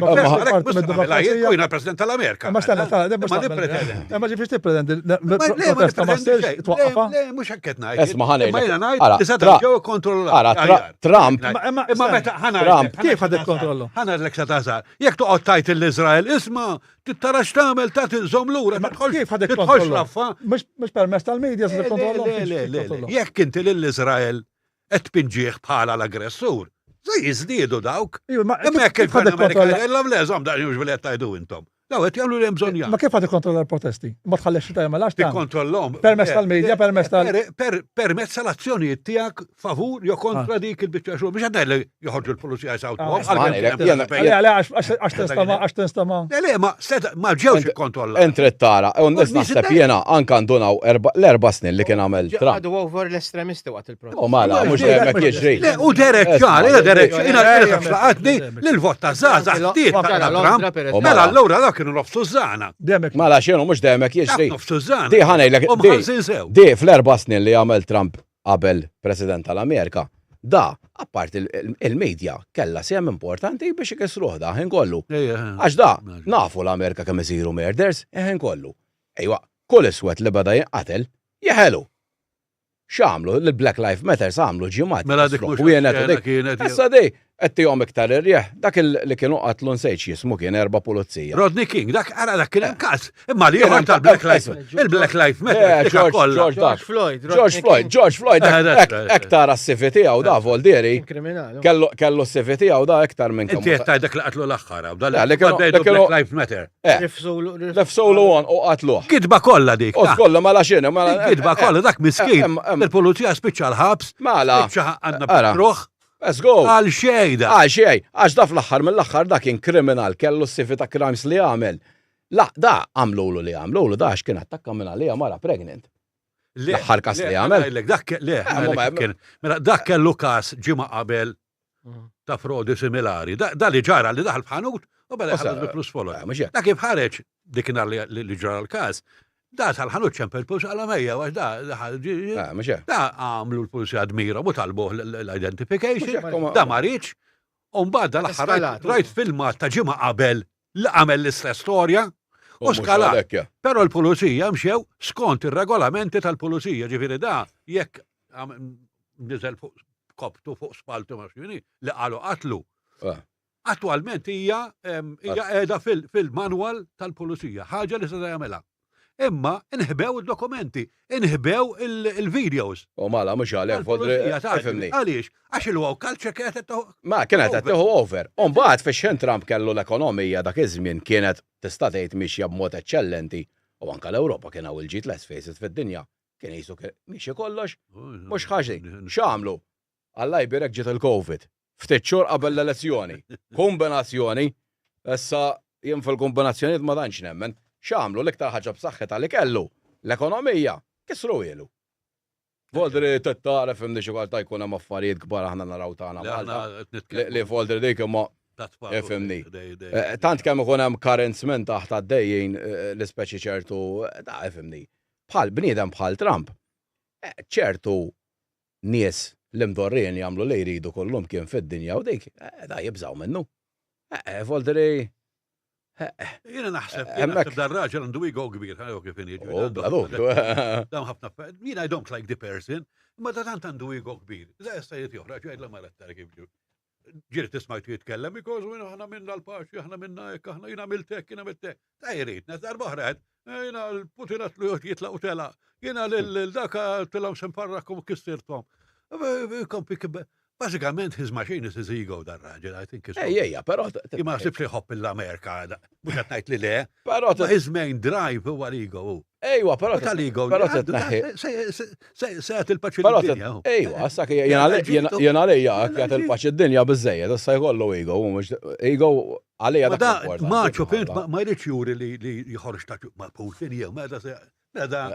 president tal-Amerika. Ma stenna, ma nippretendi. Ma ġifiex tippretendi. Protesta ma ssirx twaqqafha. Le, mhux hekk qed ngħid. Isma' ħa ngħidlek. Ma jiena ngħid li seta' ġew ikkontrollat. Ara, Trump. Imma meta ħa Trump. Kif ħad ikkontrollu? Ħa ngħidlek sa tasal. Jekk toqgħod tgħid lill-Iżrael, isma' tara x'tagħmel ta' tinżomm lura, Kif ħad tidħolx laffa. Mhux permezz tal-media se tikkontrollu. Le, le, le. Jekk inti lill-Iżrael qed tpinġih bħala l-aggressur, se jiżdiedu dawk. Imma jekk il-Gvern Amerikan jgħidilhom le, żomm daqsxejn mhux billi qed tgħidu intom. Daw qed jagħmlu li hemm bżonn jagħmlu. Ma kif qed ikkontrolla l-protesti? Ma tħallix xi tagħmel għax Tikkontrollhom. Permezz tal-media, permezz tal. Permezz tal-azzjonijiet tiegħek favur jew kontra ah. dik il-biċċa xogħol. Biex qed li joħorġu l-pulizija jsawtuhom. Ah, le, le, għax tinstama, għax tinstama. Le, le, ma ma ġewx ikkontrolla. Entri tara, u nies naħseb jiena anka ndunaw l-erba' snin li kien għamel Trump. Għadu over l-estremisti waqt il-protest. U mala, mhux dejjem hekk jiġri. Le, u derek ċar, derek ċar, xlaqatni li l-vot ta' żgħażagħ ftit ta' Trump. Mela allura dak kienu nofsu żgħana. Mela x'inhu mhux dejjem hekk jiġri. Nofsu żgħana. Di ħanejlek. Di fl-erba' snin li għamel Trump qabel President tal-Amerika, da, apparti il-media, kellha sehem importanti biex ikissruh da ħin kollu. Għax da, nafu l-Amerika kemm isiru murders, ħin kollu. Ejwa, kull iswed li beda jinqatel, jeħelu. X'għamlu? L-Black Life Matters għamlu ġimgħat. Mela dik mhux kienet. Issa di, qed tihom iktar irrieħ, dak li kienu qatlu nsejt x'jismu kien erba' pulizija. Rodney King, dak ara dak kien hemm każ. Imma li ieħor tal-Black Life, il-Black Life Matter. George Floyd, George Floyd, George Floyd, hekk tara s-CV tiegħu da Voldieri. Kellu s-CV tiegħu da iktar minn kemm. Inti qed tgħid dak li qatlu l-aħħar, dak Black Life Matter. Eh. Nifsulu għon u qatluh. Kidba kollha dik. U kollha mela x'inhu mela. Kidba kollha dak miskin. Il-pulizija spiċċa l-ħabs. Mela. Spiċċa għandna ruħ. Let's go. Għal xejn da. Għal xejn. Għax da fl-aħħar mill-aħħar da kien kriminal kellu s-sifi ta' crimes li għamel. La, da għamlulu li għamlulu da għax kien attakka minn għalija mara pregnant. L-aħħar kas li għamel. Dak le, eh, mela, dak kellu kas ġimgħa qabel mm. ta' frodi similari. Da li ġara li daħal f'ħanut u beda ħares bi flus folot. Eh, da kif ħareġ dik nhar li ġara l-każ, da tal-ħanut ċempel pulsa għala mejja, għax da eh, da għamlu l-pulsija dmira u talbuh l-identification, da ma riċ, u mbagħad dal-aħħar rajt filmat ta' ġimgħa qabel li għamel l-istess storja u skalat. Però l-pulizija mxew skont ir-regolamenti tal-pulizija, ġifieri da jekk niżel fuq koptu fuq spaltu ma xini li qalu qatlu. Eh. Attualment hija hija qiegħda fil-manwal tal-pulizija, ħaġa li se jagħmilha. Imma inħbew id-dokumenti, inħbew il-videos. U mala mhux għalhekk fodri. Fimni. Għaliex? Għax il-wow culture kienet qed Ma kienet qed tieħu over. U mbagħad fix-xejn Trump kellu l-ekonomija dak iż-żmien kienet tista' tgħid mixja b'mod eċċellenti u anke l-Ewropa kien hawn il-ġid let's face it fid-dinja. Kien qisu miexi kollox, mhux ħażin. X'għamlu? Alla jbierek ġiet il-Covid. Ftit xhur qabel l-elezzjoni. Kombinazzjoni. Issa jien fil-kombinazzjonijiet ma tantx nemmen. X'għamlu? L-iktar ħaġa b'saħħitha li kellu, l-ekonomija, kisruhielu. Voldri tara fimni xi ta' jkun hemm affarijiet kbar aħna naraw tagħna Malta. Li voldri dik imma Ifhimni. Eh, tant kemm ikun hemm currents minn taħt għaddejjin eh, l-ispeċi ċertu, eh, da ifhimni. Bħal bniedem bħal Trump, ċertu nies li mdorrijin jagħmlu li jridu kullum kien fid-dinja u dik, da jibżaw minnu. Voldri Jiena naħseb, hemmhekk dar raġel għandu ego kbir, ħajju kif inhi. Oh, bla dubju. Dawn ħafna, jiena I don't like the person, imma da tant għandu ego kbir. Da issa jrid joħroġ jgħidla mara tara kif ġu. Ġieli tismajtu jitkellem, because aħna minna l-paċi, aħna minna hekk, aħna jiena għamilt hekk, jiena għamilt hekk. Ta' jrid, nes darba oħra għed, eh, jiena l-Putin għatlu jitlaq u tela. Jiena lil-daka tilhom se nfarrakom kissirtom. Kompi Bażikament his machine is his ego dar raġel, I think. Ejja, ejja, però. Ma sibx li jħobb l-Amerika, mhux qed ngħid li le. Però his main drive huwa l-ego. Ejwa, però tal-ego. Però titneħħi. Se jagħti il-paċi d-dinja. Ejwa, issa jien għalija jagħti il-paċi d-dinja biżejjed, issa jkollu ego, mhux ego għalija dak. Maċo pint ma jridx juri li jħorġ ta' ma' Putin jew meta se meta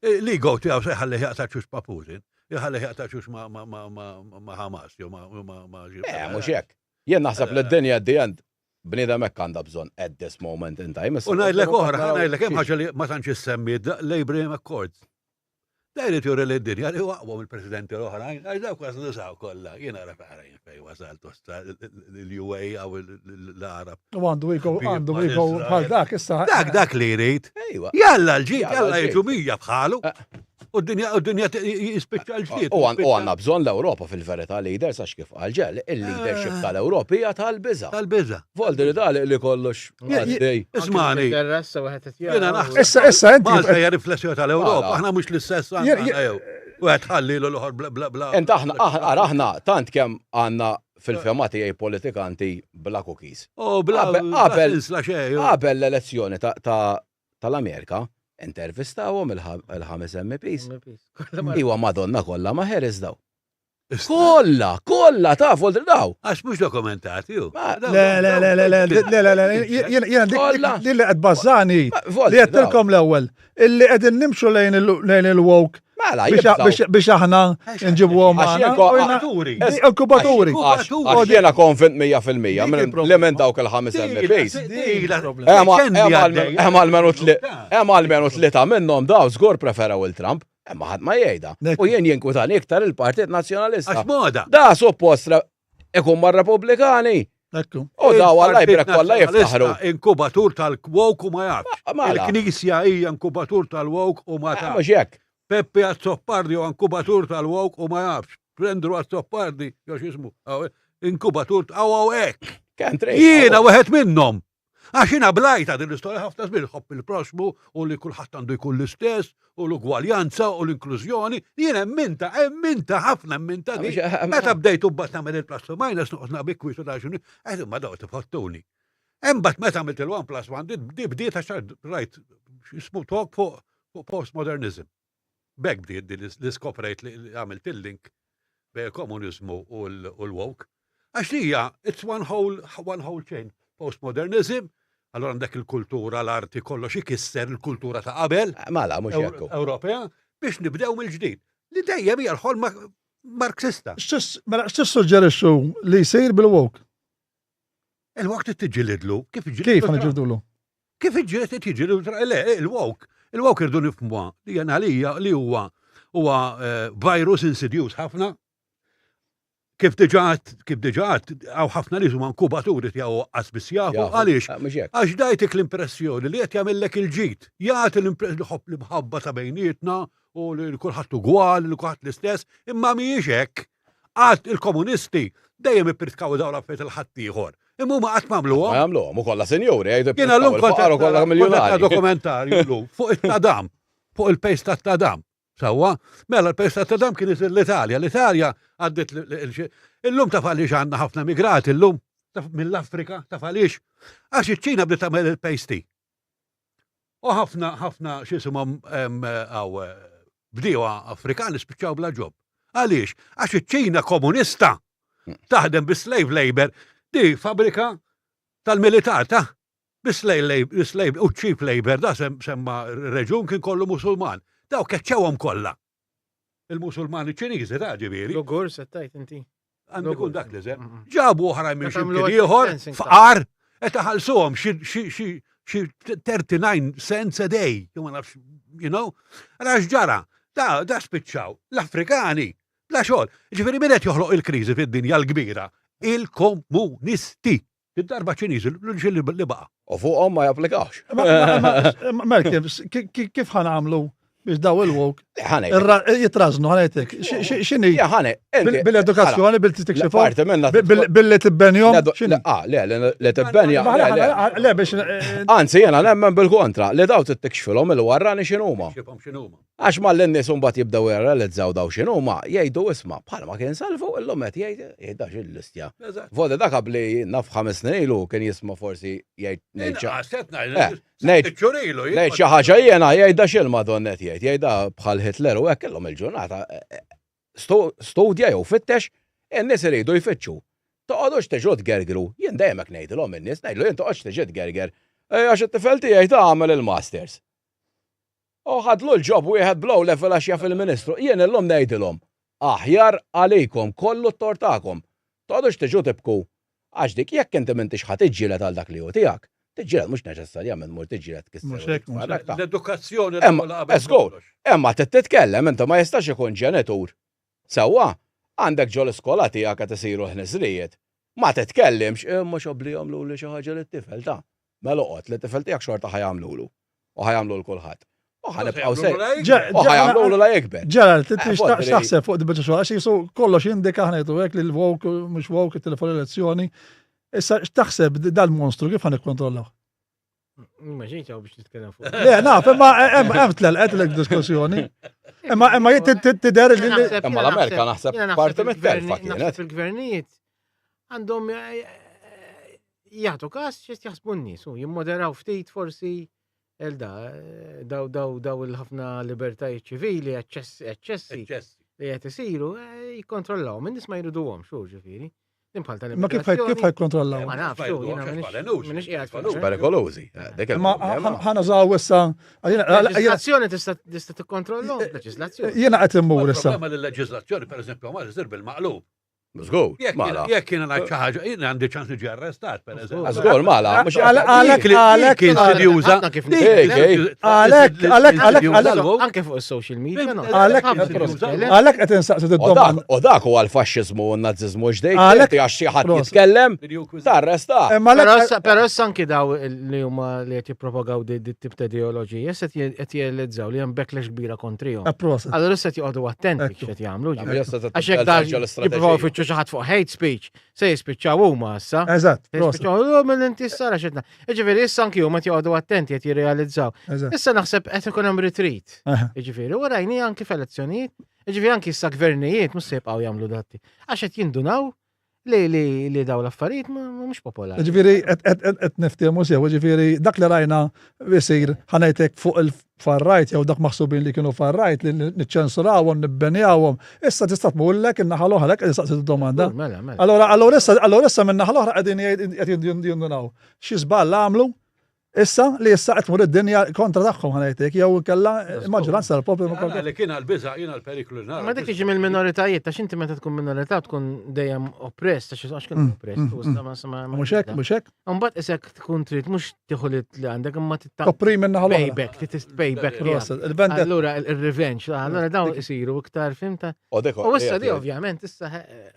L-ego tiegħu se jħallih jaqta' ċux ma' Putin, jħallih jaqta' ċux ma' Hamas jew ma' Eh, mhux hekk. Jien naħseb li d-dinja at the end bniedem hekk għandha bżonn at this moment in time. U ngħidlek oħra, ngħidlek hemm ħaġa li ma tantx issemmi l-Abraham Accords. Da jrid juri lid-dinja li huwa aqwa mill-presidenti l-oħrajn, għax dawk waslu saw kollha. Jien ara fejn fejn wasalt l-UA għaw l-Arab. U għandu ego, għandu ego bħal dak issa. Dak dak li jrid. Jalla l-ġid, jalla jiġu mija bħalu. Eh. U d-dinja u d-dinja jispiċċa l-ġdid. U għandna bżonn l-Ewropa fil-verità leaders għax kif qal ġel, il-leadership eh. tal-Ewropa hija tal-biża. Tal-biża. Voldi li dal li kollox għaddej. Ismani. Issa issa inti. Malta hija riflessjoni tal-Ewropa, aħna mhux l-istess U għed ħalli l-oħor bla bla bla. Ent aħna aħna tant kemm għandna fil-fehma tiegħi politikanti bla cookies. Oh, bla qabel qabel l-elezzjoni tal-Amerika intervistawhom il-ħames MPs. Iwa Madonna kollha ma' Harris daw. Kollha, kollha ta' folder daw. Għax mhux dokumentati ju. Le, le, le, le, le, le, le, le, jiena dik li qed bażani li għedtilkom l-ewwel illi qegħdin nimxu lejn il-woke Mela, biex aħna nġibuhom magħna. Inkubaturi. Inkubaturi. Għax jiena konvint 100% li minn dawk il-ħames MPs. Hemm almenu tlieta minnhom daw żgur preferaw il-Trump. Imma ħadd ma jgħidha. U jien jinkwitani iktar il-Partit Nazzjonalista. Għax moda. Da suppost ikun mar-Repubblikani. Ekku. U daw għalla jbrek kollha jiftaħru. Inkubatur tal-woke u ma jafx. Mela. Il-Knisja hija inkubatur tal-woke u ma tafx. Mhux hekk. Peppi Azzopardi huwa inkubatur tal-woke u ma jafx. Prendru Azzopardi, jew x'ismu, inkubatur għaw hekk. Jiena wieħed minnhom. Għax jiena blajta din l-istorja ħafna żmien ħobb il-proxmu u li kulħadd għandu jkun l-istess u l-ugwaljanza u l-inklużjoni. Jien emminta, emminta ħafna emminta di. Meta bdejt u bat nagħmel il-plus u minus noqgħod naqbi kwitu ta' xini, qed imma daw tifħottuni. Imbagħad meta għamilt il-1 plus 1 di bdiet għax rajt x'ismu talk fuq postmodernism. B'hekk bdiet din li skoprejt li għamilt il-link bejn il-komuniżmu u l-woke. Għax li hija it's one whole, one whole chain. Postmodernism, allora għandek il-kultura, l-arti, kollox ikisser il-kultura ta' qabel. Eh, mela, mhux hekk. Ewropea, biex nibdew mill-ġdid. Li dejjem hija l-ħolma Marxista. Mela, x'tissuġġerixxu li jsir bil-woke? Il-woke trid tiġġilidlu. Kif Kif ħa Kif iġġieled qed jiġri le, il-woke, il-woke irdu nifhmuha li jien għalija li huwa huwa eh, virus insidjuż ħafna. Kif diġà kif diġà hawn ħafna nies huma inkubaturi tiegħu qas biss jafu għaliex. Ah, Għax dajtik l-impressjoni li qed jagħmellek il-ġid, jagħti l-impressjoni ħobb l-imħabba ta' bejnietna u li kulħadd ugwal, li kulħadd l-istess, imma mhijiex hekk. Qatt il-komunisti dejjem ippritkaw dawn l-affarijiet il ħaddieħor. Imma huma qatt m'għamluhom. Ma jagħmluhom, u kollha sinjuri, jgħidu Jiena llum kont qed kollha miljunari. dokumentarju llum fuq it-tadam, fuq il-pejs tat-tadam. Sewwa, mela l-pejs tat-tadam kien isir l-Italja. L-Italja għaddiet illum taf għaliex għandna ħafna migrati llum mill-Afrika, taf għaliex? Għax iċ-Ċina bdiet tagħmel il-pejsti. U ħafna, ħafna x'isimhom għaw bdiewa Afrikani spiċċaw bla ġob. Għaliex? Għax iċ-Ċina komunista taħdem bi slave labor, di fabrika tal-militar ta' bi slave u cheap labor da semma reġun kien kollu musulman. Daw keċċewhom kollha. Il-Musulmani Ċiniżi ta' ġifieri. L-Ugur se tajt inti. Għandu jkun dak l-eżem. Ġabu oħrajn minn xi ieħor fqar qed iħallsuhom xi 39 cents a day, jew ma nafx, you know. Għax ġara, da da spiċċaw l-Afrikani bla xogħol. Ġifieri min qed joħloq il-kriżi fid-dinja l-kbira? Il-komunisti. Id-darba Ċiniżi l-uniċi li baqa'. U fuqhom ma japplikawx. Merkel, kif ħa nagħmlu biex daw il-woke jitrażnu ħanajtek. X'inhi? Bil-edukazzjoni, bil-tikxifhom. Billi tibbenjhom. Ah, le, li tibbenja. Le biex. Eh, Anzi, jiena nemmen bil-kontra, li daw tittikxfilhom il-warrani x'inhuma. Għax malli n-nies imbagħad jibdew jirrealizzaw dawn x'inhuma, jgħidu isma' bħalma kien Salvu illum qed jgħid jgħid da x'il-listja. Vodi dak qabli naf ħames snin ilu kien jisma' forsi jgħid ngħid xi eh, ngħid ngħid xi ħaġa jiena jgħid da x'il-Madonna qed jgħid, jgħid da bħal Hitler u hekk illum il-ġurnata eh, eh, studja jew fittex, in-nies iridu jfittxu. Toqgħodux tiġu tgergru, jien dejjem hekk ngħidilhom in-nies, ngħidlu jien toqgħodx tiġi tgerger. Għax it-tifel tiegħi ta' għamel il-masters. U ħadlu l-job wieħed bl-O level għax jaf il-Ministru. Jien illum ngħidilhom, aħjar għalikom, kollu t-tort tagħkom. Toqgħodux tiġu tibku għax dik jekk inti m'intix ħa tiġġieled għal dak li hu tiegħek, tiġġieled mhux neċessarjament tmur tiġġieled tkisser Mhux hekk, mhux hekk. L-edukazzjoni l-ewwel qabel kollox. Imma trid titkellem inti ma jistax ikun ġenitur. Sewwa, għandek ġol-iskola tiegħek qed isiru l-ħniżrijiet. Ma titkellimx, imma x'abbli jagħmluli xi ħaġa lit-tifel ta'. Mela oqgħod, lit-tifel tiegħek xorta ħa jagħmlulu. U ħa jagħmlu 'l kulħadd. U ħa nibqgħu sejrin. U ħa jagħmlulu la jikber. Gerald, inti x'taħseb fuq di biċċa xogħol? Għax qisu kollox jindika aħna ngħidu hekk li l-woke mhux woke, it-telefon elezzjoni. Issa x'taħseb dal-monstru kif ħa nikkontrollawh? Ma ġejt hawn biex nitkellem fuq. Le, naf, imma hemm tlelqet l diskussjoni. Imma imma tidher li Imma l-Amerika naħseb parti mit-telfa kienet. Il-gvernijiet għandhom eh, eh, jagħtu każ x'qed jaħsbu n-nies u jimmoderaw ftit forsi elda eh, daw daw daw il-ħafna libertajiet ċivili, eċċessi li qed isiru, jikkontrollaw, minn nies ma jriduhomx, ġifieri. Ma kif kif ħajkontrollaw? Ma nafx, jiena minix qiegħed fuq. Perikolużi. Eh, Ma ħana żaw issa. Leġiżlazzjoni tista' tista' tikkontrollhom, leġiżlazzjoni. Jiena qed immur issa. Problema li leġiżlazzjoni pereżempju ma jsir bil-maqlub. Żgur. Mela. Jekk jiena ngħid xi ħaġa, jiena għandi ċans niġi arrestat, pereżempju. Żgur, mela. Għalhekk għalhekk insidjuża. Għalhekk għalhekk għalhekk anke fuq is-social media. Għalhekk qed insaqsi d-domanda. U dak huwa l-faxxiżmu u n-naziżmu ġdejt. Għalhekk għax xi ħadd jitkellem tarresta. Però issa anki daw li huma li qed jippropagaw di tip ta' ideoloġija issa qed jirrealizzaw li hemm backlash kbira kontrihom. Allura issa qed joqogħdu attenti x'qed jagħmlu. Għax jekk dan jippruvaw ifittxu xi ħadd fuq hate speech, se jispiċċaw huma issa. Eżatt. Jispiċċaw, oh, minn inti sara xitna. Jiġifieri issa anki huma qed joqogħdu attenti qed jirrealizzaw. Issa naħseb qed ikun hemm retreat. Jiġifieri, u rajni anki f'elezzjonijiet, jiġifieri anki issa gvernijiet mhux se jibqgħu jagħmlu datti. Għax qed jindunaw li li li daw l-affarijiet mhux popolari. Ġifieri qed niftehmu sew, ġifieri dak li rajna jsir ħanejtek fuq il-farrajt jew dak maħsubin li kienu farrajt li niċċensurawhom, nibbenjawhom, issa tista' tmurlek in-naħa l-oħra qed nistaqsi domanda. Mela, mela. Allora allora issa allora issa min-naħa l-oħra qegħdin qed jindunaw. Xi żball għamlu issa li issa qed tmur id-dinja kontra tagħhom ħanejtek jew inkella maġġoranza tal-poplu ma kontra. Li kien għall-biża' jiena l-periklu li nara. Ma dik tiġi mill-minoritajiet, għax inti meta tkun minorità tkun dejjem oppressed, għax għax kien oppressed. u issa ma- ma- ma- Mhux hekk, mhux hekk. Imbagħad isek tkun trid mhux tieħu li li għandek imma titta Topprimi min-naħa l-oħra. payback, trid payback. tiegħek. Proset, il-vendetta. Allura il-revenge, allura dawn isiru iktar fimta. U dik U issa di ovvjament issa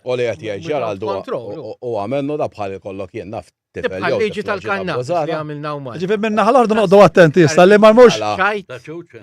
U li qed jgħid Gerald huwa Control. u għamennu da bħal ikollok jien naf tifel Tibqa' liġi tal-kannabis li għamilna u mal. Ġifieri min-naħa l-oħra noqogħdu attenti issa li ma jmurx Xajt. Ta' ċuċ.